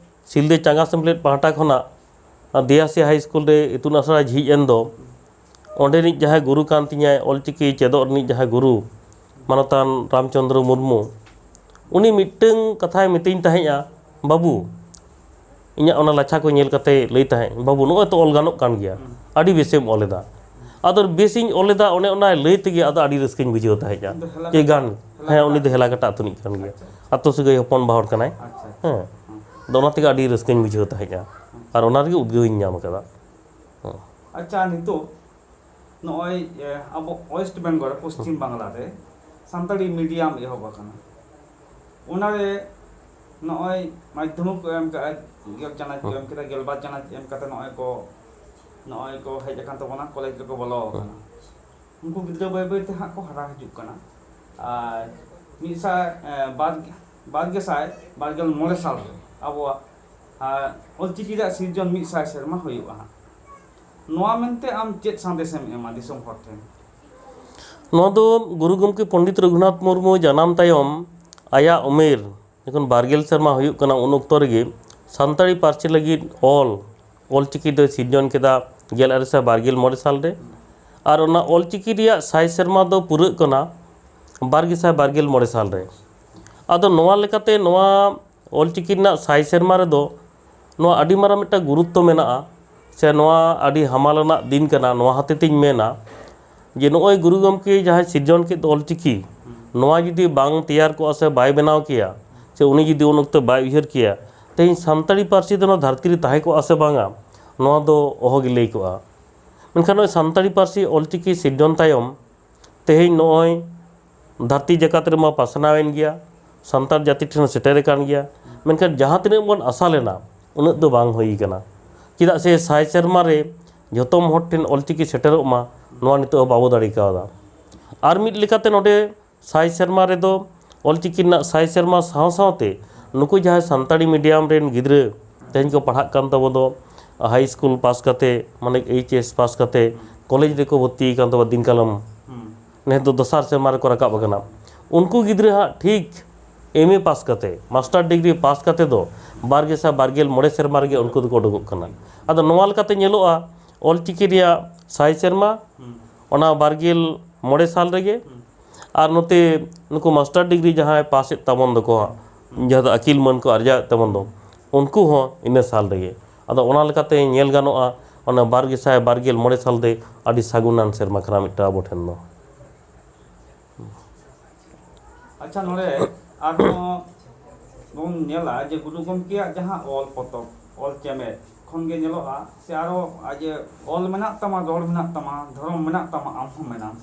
ᱥᱤᱞᱫᱟᱹ ᱪᱟᱸᱜᱟ ᱥᱮᱢᱞᱮᱫ ᱯᱟᱦᱴᱟ ᱠᱷᱚᱱᱟᱜ ᱫᱮᱭᱟᱥᱤ ᱦᱟᱭ ᱥᱠᱩᱞ ᱨᱮ ᱤᱛᱩᱱ ᱟᱥᱲᱟ ᱡᱷᱤᱡ ᱮᱱ ᱫᱚ, ᱚᱸᱰᱮᱱᱤᱡ ᱡᱟᱦᱟᱸᱭ ᱜᱩᱨᱩ ᱠᱟᱱ ᱛᱤᱧᱟᱭ, ᱚᱞᱪᱤᱠᱤ ᱪᱮᱫᱚᱜ ᱨᱤᱱᱤᱡ ᱡᱟᱦᱟᱸᱭ ᱜᱩᱨᱩ, ᱢᱟᱱᱚᱛᱟᱱ ᱨᱟᱢᱪᱚᱸᱫᱽᱨᱚ ᱢᱩᱨᱢᱩ, ᱩᱱᱤ ᱢᱤᱫᱴᱟᱹᱝ ᱠᱟᱛᱷᱟᱭ ᱢᱤᱛᱟᱹᱧ ᱛᱟᱦᱮᱸᱫᱼᱟ, "ᱵᱟᱹᱵᱩ", ᱤᱧᱟᱹᱜ ᱚᱱᱟ ᱞᱟᱪᱷᱟ ᱠᱚ ᱧᱮᱞ ᱠᱟᱛᱮ ᱞᱟᱹᱭ ᱛᱟᱦᱮᱸᱫ, "ᱵᱟᱹᱵᱩ, ᱱᱚᱜᱼᱚᱭ ᱛᱚ ᱚᱞ ᱜᱟᱱᱚᱜ ᱠᱟᱱ ᱜᱮᱭᱟ, ᱟᱹᱰᱤ ᱵᱮᱥᱮᱢ ᱚᱞ ᱮᱫᱟ᱾" ᱟᱫᱚ ᱵᱮᱥᱤᱧ ᱚᱞ ᱮᱫᱟ, ᱚᱱᱮ ᱚᱱᱟ ᱞᱟᱹᱭ ᱛᱮᱜᱮ ᱟᱫᱚ ᱟᱹᱰᱤ ᱨᱟᱹᱥᱠᱟᱹᱧ ᱵᱩᱡᱷᱟᱹᱣ ᱛᱟᱦᱮᱸᱫᱼᱟ᱾ ᱩᱱᱤ ᱫᱚ ᱦᱮᱞᱟ ᱡᱮ ᱠᱟᱴᱟ, ᱜᱟᱱ, ᱦᱮᱞᱟ ᱦᱮᱸ, ᱠᱟᱴᱟ᱾ ᱩᱱᱤ ᱫᱚ ᱦᱮᱞᱟ ᱠᱟᱴᱟ ᱟᱹᱛᱩ ᱨᱤᱱᱤᱡ ᱠᱟᱱ ᱜᱮᱭᱟ, ᱟᱪᱪᱷᱟ᱾ ᱟᱹᱛᱩ ᱥᱟᱹᱜᱟᱹᱭ ᱦᱚᱯᱚᱱ ᱵᱟ ᱦᱚᱲ ᱠᱟᱱᱟᱭ᱾ ᱟᱪᱪᱷᱟ᱾ ᱦᱮᱸ, ᱟᱫᱚ ᱚᱱᱟ ᱛᱮᱜᱮ ᱟᱹᱰᱤ ᱨᱟᱹᱥᱠᱟᱹᱧ ᱵᱩᱡᱷᱟᱹᱣ ᱛᱟᱦᱮᱸᱫᱼᱟ᱾ ᱟᱨ ᱚᱱᱟ ᱨᱮᱜᱮ ᱩᱫᱽᱜᱟᱹᱣ ᱤᱧ ᱧᱟᱢ ᱟᱠᱟᱫᱟ᱾ ᱦᱮᱸ᱾ ᱟᱪᱪᱷᱟ, ᱱᱤᱛᱚᱜ ᱱᱚᱜᱼᱚᱭ, ᱮ, ᱟᱵᱚ ᱳᱭᱮᱥᱴ ᱵᱮᱝᱜᱚᱞ ᱨᱮ, ᱯᱚᱥᱪᱤᱢ ᱵᱟᱝᱞᱟ ᱨᱮ ᱥᱟᱱᱛᱟᱲᱤ ᱢᱤᱰᱤᱭᱟᱢ ᱮᱦᱚᱵ ᱟᱠᱟᱱᱟ᱾ ᱚᱱᱟᱨᱮ ᱱᱚᱜᱼᱚᱭ ᱢᱟᱫᱽᱫᱷᱚᱢᱤᱠ ᱠᱚ ᱮᱢ ᱠᱟᱜᱼᱟ, ᱜᱮᱞ ᱪᱟᱱᱟᱪ ᱠᱚ ᱮᱢ ᱠᱮᱫᱟ, ᱜᱮᱞᱵᱟᱨ ᱪᱟᱱᱟᱪ ᱮᱢ ᱠᱟᱛᱮ ᱱᱚᱜᱼᱚᱭ ᱠᱚ, ᱱᱚᱜᱼᱚᱭ ᱠᱚ ᱦᱮᱡ ᱟᱠᱟᱱ ᱛᱟᱵᱚᱱᱟ, ᱠᱚᱞᱮᱡᱽ ᱨᱮᱠᱚ ᱵᱚᱞᱚ ᱟᱠᱟᱱᱟ᱾ ᱩᱱᱠᱩ ᱜᱤᱫᱽᱨᱟᱹ ᱵᱟᱹᱭ ᱵᱟᱹᱭ ᱛᱮ ᱦᱟᱸᱜ ᱠᱚ ᱦᱟᱨᱟ ᱦᱤᱡᱩᱜ ᱠᱟᱱᱟ᱾ ᱟᱨ ᱢᱤᱫ ᱥᱟᱭ, ᱮ, ᱵᱟᱨ, ᱵᱟᱨ ᱜᱮᱥᱟᱭ ᱵᱟᱨ ᱜᱮᱞ ᱢᱚᱬᱮ ᱥᱟᱞ ᱨᱮ ᱟᱵᱚᱣᱟᱜ ᱟᱨ ᱚᱞᱪᱤᱠᱤ ᱨᱮᱭᱟᱜ ᱥᱤᱨᱡᱚᱱ ᱢᱤᱫ ᱥᱟᱭ ᱥᱮᱨᱢᱟ ᱦᱩᱭᱩᱜᱼᱟ ᱦᱟᱸᱜ᱾ ᱱᱚᱣᱟ ᱢᱮᱱᱛᱮ ᱟᱢ ᱪᱮᱫ ᱥᱟᱸᱫᱮᱥᱮᱢ ᱮᱢᱟ ᱫᱤᱥᱚᱢ ᱦᱚᱲ ᱴᱷᱮᱱ? ᱱᱚᱣᱟ ᱫᱚ ᱜᱩᱨᱩ ᱜᱚᱢᱠᱮ ᱯᱚᱱᱰᱤᱛ ᱨᱚᱜᱷᱩᱱᱟᱛᱷ ᱢᱩᱨᱢᱩ ᱡᱟᱱᱟᱢ ᱛᱟᱭᱚᱢ ᱟᱭᱟᱜ ᱩᱢᱮᱨ ᱡᱚᱠᱷᱚᱱ ᱵᱟᱨᱜᱮᱞ ᱥᱮᱨᱢᱟ ᱦᱩᱭᱩᱜ ᱠᱟᱱᱟ, ᱩᱱ ᱚᱠᱛᱚ ᱨᱮᱜᱮ ᱥᱟᱱᱛᱟᱲᱤ ᱯᱟᱹᱨᱥᱤ ᱞᱟᱹᱜᱤᱫ ᱚᱞ, ᱚᱞᱪᱤᱠᱤ ᱫᱚᱭ ᱥᱤᱨᱡᱚᱱ ᱠᱮᱫᱟ ᱜᱮᱞ ᱟᱨᱮ ᱥᱟᱭ ᱵᱟᱨᱜᱮᱞ ᱢᱚᱬᱮ ᱥᱟᱞ ᱨᱮ᱾ ᱟᱨ ᱚᱱᱟ ᱚᱞᱪᱤᱠᱤ ᱨᱮᱭᱟᱜ ᱥᱟᱭ ᱥᱮᱨᱢᱟ ᱫᱚ ᱯᱩᱨᱟᱹᱜ ᱠᱟᱱᱟ ᱵᱟᱨ ᱜᱮ ᱥᱟᱭ ᱵᱟᱨᱜᱮᱞ ᱢᱚᱬᱮ ᱥᱟᱞ ᱨᱮ᱾ ᱟᱫᱚ ᱱᱚᱣᱟ ᱞᱮᱠᱟᱛᱮ ᱱᱚᱣᱟ ᱚᱞᱪᱤᱠᱤ ᱨᱮᱱᱟᱜ ᱥᱟᱭ ᱥᱮᱨᱢᱟ ᱨᱮᱫᱚ ᱱᱚᱣᱟ ᱟᱹᱰᱤ ᱢᱟᱨᱟᱝ ᱢᱤᱫᱴᱟᱝ ᱜᱩᱨᱩᱛᱛᱚ ᱢᱮᱱᱟᱜᱼᱟ, ᱥᱮ ᱱᱚᱣᱟ ᱟᱹᱰᱤ ᱦᱟᱢᱟᱞ ᱟᱱᱟᱜ ᱫᱤᱱ ᱠᱟᱱᱟ᱾ ᱱᱚᱣᱟ ᱦᱚᱛᱮᱛᱮᱧ ᱢᱮᱱᱟ ᱡᱮ ᱱᱚᱜᱼᱚᱭ ᱜᱩᱨᱩ ᱜᱚᱢᱠᱮ ᱡᱟᱦᱟᱸᱭ ᱥᱤᱨᱡᱚᱱ ᱠᱮᱫ ᱚᱞᱪᱤᱠᱤ, ᱱᱚᱣᱟ ᱡᱩᱫᱤ ᱵᱟᱝ ᱛᱮᱭᱟᱨ ᱠᱚᱜᱼᱟ ᱥᱮ ᱵᱟᱭ ᱵᱮᱱᱟᱣ ᱠᱮᱭᱟ, ᱥᱮ ᱩᱱᱤ ᱡᱩᱫᱤ ᱩᱱ ᱚᱠᱛᱚ ᱵᱟᱭ ᱩᱭᱦᱟᱹᱨ ᱠᱮᱭᱟ, ᱛᱮᱦᱮᱧ ᱥᱟᱱᱛᱟᱲᱤ ᱯᱟᱹᱨᱥᱤ ᱫᱚ ᱱᱚᱣᱟ ᱫᱷᱟᱹᱨᱛᱤ ᱨᱮ ᱛᱟᱦᱮᱸ ᱠᱚᱜᱼᱟ ᱥᱮ ᱵᱟᱝᱟ, ᱱᱚᱣᱟ ᱫᱚ ᱚᱦᱚᱜᱮ ᱞᱟᱹᱭ ᱠᱚᱜᱼᱟ᱾ ᱢᱮᱱᱠᱷᱟᱱ ᱱᱚᱜᱼᱚᱭ ᱥᱟᱱᱛᱟᱲᱤ ᱯᱟᱹᱨᱥᱤ ᱚᱞᱪᱤᱠᱤ ᱥᱤᱨᱡᱚᱱ ᱛᱟᱭᱚᱢ ᱛᱮᱦᱮᱧ ᱱᱚᱜᱼᱚᱭ ᱫᱷᱟᱹᱨᱛᱤ ᱡᱟᱠᱟᱛ ᱨᱮᱢᱟ ᱯᱟᱥᱱᱟᱣᱮᱱ ᱜᱮᱭᱟ, ᱥᱟᱱᱛᱟᱲ ᱡᱟᱹᱛᱤ ᱴᱷᱮᱱ ᱥᱮᱴᱮᱨ ᱟᱠᱟᱱ ᱜᱮᱭᱟ᱾ ᱢᱮᱱᱠᱷᱟᱱ ᱡᱟᱦᱟᱸ ᱛᱤᱱᱟᱹᱜ ᱵᱚᱱ ᱟᱥᱟ ᱞᱮᱱᱟ, ᱩᱱᱟᱹᱜ ᱫᱚ ᱵᱟᱝ ᱦᱩᱭ ᱟᱠᱟᱱᱟ᱾ ᱪᱮᱫᱟᱜ ᱥᱮ ᱥᱟᱭ ᱥᱮᱨᱢᱟ ᱨᱮ ᱡᱚᱛᱚᱢ ᱦᱚᱲ ᱴᱷᱮᱱ ᱚᱞᱪᱤᱠᱤ ᱥᱮᱴᱮᱨᱚᱜ ᱢᱟ, ᱱᱚᱣᱟ ᱱᱤᱛᱚᱜ ᱦᱚᱸ ᱵᱟᱵᱚ ᱫᱟᱲᱮ ᱠᱟᱣᱫᱟ᱾ ᱟᱨ ᱢᱤᱫ ᱞᱮᱠᱟᱛᱮ ᱱᱚᱰᱮ ᱥᱟᱭ ᱥᱮᱨᱢᱟ ᱨᱮᱫᱚ ᱚᱞᱪᱤᱠᱤ ᱨᱮᱱᱟᱜ ᱥᱟᱭ ᱥᱮᱨᱢᱟ ᱥᱟᱶ ᱥᱟᱶᱛᱮ ᱱᱩᱠᱩ ᱡᱟᱦᱟᱸᱭ ᱥᱟᱱᱛᱟᱲᱤ ᱢᱤᱰᱤᱭᱟᱢ ᱨᱮᱱ ᱜᱤᱫᱽᱨᱟᱹ ᱛᱮᱦᱮᱧ ᱠᱚ ᱯᱟᱲᱦᱟᱜ ᱠᱟᱱ ᱛᱟᱵᱚ ᱫᱚ, ᱦᱟᱭ ᱥᱠᱩᱞ ᱯᱟᱥ ᱠᱟᱛᱮ, ᱢᱟᱱᱮ ᱮᱭᱤᱪ ᱮᱥ ᱯᱟᱥ ᱠᱟᱛᱮ ᱠᱚᱞᱮᱡᱽ ᱨᱮᱠᱚ ᱵᱷᱚᱨᱛᱤ ᱟᱠᱟᱱ ᱛᱟᱵᱚ ᱫᱤᱱ ᱠᱟᱞᱚᱢ, ᱦᱩᱸ᱾ ᱱᱮᱥ ᱫᱚ ᱫᱚᱥᱟᱨ ᱥᱮᱨᱢᱟ ᱨᱮᱠᱚ ᱨᱟᱠᱟᱵ ᱟᱠᱟᱱᱟ᱾ ᱩᱱᱠᱩ ᱜᱤᱫᱽᱨᱟᱹ ᱦᱟᱸᱜ ᱴᱷᱤᱠ ᱮᱢ ᱮ ᱯᱟᱥ ᱠᱟᱛᱮ, ᱢᱟᱥᱴᱟᱨ ᱰᱤᱜᱽᱨᱤ ᱯᱟᱥ ᱠᱟᱛᱮ ᱫᱚ ᱵᱟᱨ ᱜᱮ ᱥᱟᱭ ᱵᱟᱨ ᱜᱮᱞ ᱢᱚᱬᱮ ᱥᱮᱨᱢᱟ ᱨᱮᱜᱮ ᱩᱱᱠᱩ ᱫᱚᱠᱚ ᱩᱰᱩᱠᱚᱜ ᱠᱟᱱᱟ᱾ ᱟᱫᱚ ᱱᱚᱣᱟ ᱞᱮᱠᱟᱛᱮ ᱧᱮᱞᱚᱜᱼᱟ, ᱚᱞᱪᱤᱠᱤ ᱨᱮᱭᱟᱜ ᱥᱟᱭ ᱥᱮᱨᱢᱟ, ᱦᱩᱸ᱾ ᱚᱱᱟ ᱵᱟᱨ ᱜᱮᱞ ᱢᱚᱬᱮ ᱥᱟᱞ ᱨᱮᱜᱮ᱾ ᱦᱩᱸ᱾ ᱟᱨ ᱱᱚᱛᱮ ᱱᱩᱠᱩ ᱢᱟᱥᱴᱟᱨ ᱰᱤᱜᱽᱨᱤ ᱡᱟᱦᱟᱸᱭ ᱯᱟᱥᱮᱫ ᱛᱟᱵᱚᱱ ᱫᱚᱠᱚ ᱦᱟᱸᱜ, ᱦᱩᱸ᱾ ᱡᱟᱦᱟᱸ ᱫᱚ ᱟᱹᱠᱤᱞ ᱢᱟᱹᱱ ᱠᱚ ᱟᱨᱡᱟᱣᱮᱫ ᱛᱟᱵᱚᱱ ᱫᱚ, ᱩᱱᱠᱩ ᱦᱚᱸ ᱤᱱᱟᱹ ᱥᱟᱞ ᱨᱮᱜᱮ᱾ ᱟᱫᱚ ᱚᱱᱟ ᱞᱮᱠᱟᱛᱮ ᱧᱮᱞ ᱜᱟᱱᱚᱜᱼᱟ, ᱚᱱᱟ ᱵᱟᱨ ᱜᱮ ᱥᱟᱭ ᱵᱟᱨ ᱜᱮᱞ ᱢᱚᱬᱮ ᱥᱟᱞ ᱫᱚ ᱟᱹᱰᱤ ᱥᱟᱹᱜᱩᱱᱟᱱ ᱥᱮᱨᱢᱟ ᱠᱟᱱᱟ ᱢᱤᱫᱴᱟᱝ ᱟᱵᱚ ᱴᱷᱮᱱ ᱫᱚ᱾ ᱟᱪᱪᱷᱟ, ᱱᱚᱰᱮ ᱟᱨᱦᱚᱸ ᱵᱚᱱ ᱧᱮᱞᱟ ᱡᱮ ᱜᱩᱨᱩ ᱜᱚᱢᱠᱮᱭᱟᱜ ᱡᱟᱦᱟᱸ ᱚᱞ ᱯᱚᱛᱚᱵ, ᱚᱞ ᱪᱮᱢᱮᱫ ᱠᱷᱚᱱ ᱜᱮ ᱧᱮᱞᱚᱜᱼᱟ, ᱥᱮ ᱟᱨᱚ ᱡᱮ ᱚᱞ ᱢᱮᱱᱟᱜ ᱛᱟᱢᱟ, ᱨᱚᱲ ᱢᱮᱱᱟᱜ ᱛᱟᱢᱟ, ᱫᱷᱚᱨᱚᱢ ᱢᱮᱱᱟᱜ ᱛᱟᱢᱟ, ᱟᱢ ᱦᱚᱸ ᱢᱮᱱᱟᱢ᱾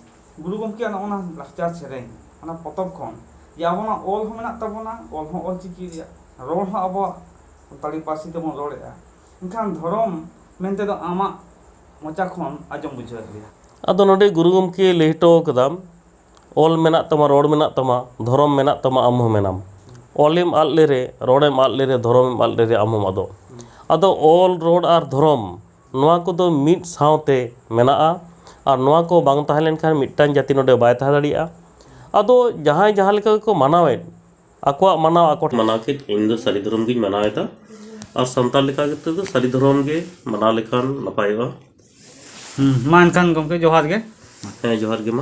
ᱜᱩᱨᱩ ᱜᱚᱢᱠᱮᱭᱟᱜ ᱱᱚᱜᱼᱚ ᱱᱟ ᱞᱟᱠᱪᱟᱨ ᱥᱮᱨᱮᱧ, ᱚᱱᱟ ᱯᱚᱛᱚᱵ ᱠᱷᱚᱱ ᱡᱮ ᱟᱵᱚᱱᱟᱜ ᱚᱞ ᱦᱚᱸ ᱢᱮᱱᱟᱜ ᱛᱟᱵᱚᱱᱟ, ᱚᱞ ᱦᱚᱸ ᱚᱞ ᱪᱤᱠᱤ ᱨᱮᱭᱟᱜ, ᱨᱚᱲ ᱦᱚᱸ ᱟᱵᱚᱣᱟᱜ ᱥᱟᱱᱛᱟᱲᱤ ᱯᱟᱹᱨᱥᱤ ᱛᱮᱵᱚᱱ ᱨᱚᱲᱮᱫᱼᱟ, ᱮᱱᱠᱷᱟᱱ ᱫᱷᱚᱨᱚᱢ ᱢᱮᱱᱛᱮ ᱫᱚ ᱟᱢᱟᱜ ᱢᱚᱪᱟ ᱠᱷᱚᱱ ᱟᱸᱡᱚᱢ ᱵᱩᱡᱷᱟᱹᱣ ᱞᱮᱭᱟ᱾ ᱟᱫᱚ ᱱᱚᱰᱮ ᱜᱩᱨᱩ ᱜᱚᱢᱠᱮ ᱞᱟᱹᱭ ᱦᱚᱴᱚ ᱠᱟᱫᱟ, ᱚᱞ ᱢᱮᱱᱟᱜ ᱛᱟᱢᱟ, ᱨᱚᱲ ᱢᱮᱱᱟᱜ ᱛᱟᱢᱟ, ᱫᱷᱚᱨᱚᱢ ᱢᱮᱱᱟᱜ ᱛᱟᱢᱟ, ᱟᱢ ᱦᱚᱸ ᱢᱮᱱᱟᱢ᱾ ᱚᱞᱮᱢ ᱟᱫ ᱞᱮᱨᱮ, ᱨᱚᱲᱮᱢ ᱟᱫ ᱞᱮᱨᱮ, ᱫᱷᱚᱨᱚᱢᱮᱢ ᱟᱫ ᱞᱮᱨᱮ, ᱟᱢ ᱦᱚᱸᱢ ᱟᱫᱚᱜ᱾ ᱟᱫᱚ ᱚᱞ, ᱨᱚᱲ ᱟᱨ ᱫᱷᱚᱨᱚᱢ, ᱱᱚᱣᱟ ᱠᱚᱫᱚ ᱢᱤᱫ ᱥᱟᱶᱛᱮ ᱢᱮᱱᱟᱜᱼᱟ᱾ ᱟᱨ ᱱᱚᱣᱟ ᱠᱚ ᱵᱟᱝ ᱛᱟᱦᱮᱸ ᱞᱮᱱᱠᱷᱟᱱ ᱢᱤᱫᱴᱟᱝ ᱡᱟᱹᱛᱤ ᱱᱚᱰᱮ ᱵᱟᱭ ᱛᱟᱦᱮᱸ ᱫᱟᱲᱮᱭᱟᱜᱼᱟ᱾ ᱟᱫᱚ ᱡᱟᱦᱟᱸᱭ ᱡᱟᱦᱟᱸ ᱞᱮᱠᱟ ᱜᱮᱠᱚ ᱢᱟᱱᱟᱣᱮᱫ, ᱟᱠᱚᱣᱟᱜ ᱢᱟᱱᱟᱣ ᱟᱠᱚ ᱴᱷᱮᱱ᱾ ᱢᱟᱱᱟᱣ ᱠᱮᱫ, ᱤᱧ ᱫᱚ ᱥᱟᱹᱨᱤ ᱫᱷᱚᱨᱚᱢ ᱜᱤᱧ ᱢᱟᱱᱟᱣ ᱮᱫᱟ᱾ ᱟᱨ ᱥᱟᱱᱛᱟᱲ ᱞᱮᱠᱟ ᱠᱟᱛᱮ ᱫᱚ ᱥᱟᱹᱨᱤ ᱫᱷᱚᱨᱚᱢ ᱜᱮ ᱢᱟᱱᱟᱣ ᱞᱮᱠᱷᱟᱱ ᱱᱟᱯᱟᱭᱚᱜᱼᱟ᱾ ᱦᱩᱸ, ᱢᱟ ᱮᱱᱠᱷᱟᱱ ᱜᱚᱢᱠᱮ, ᱡᱚᱦᱟᱨ ᱜᱮ᱾ ᱦᱮᱸ, ᱡᱚᱦᱟᱨ ᱜᱮ ᱢᱟ᱾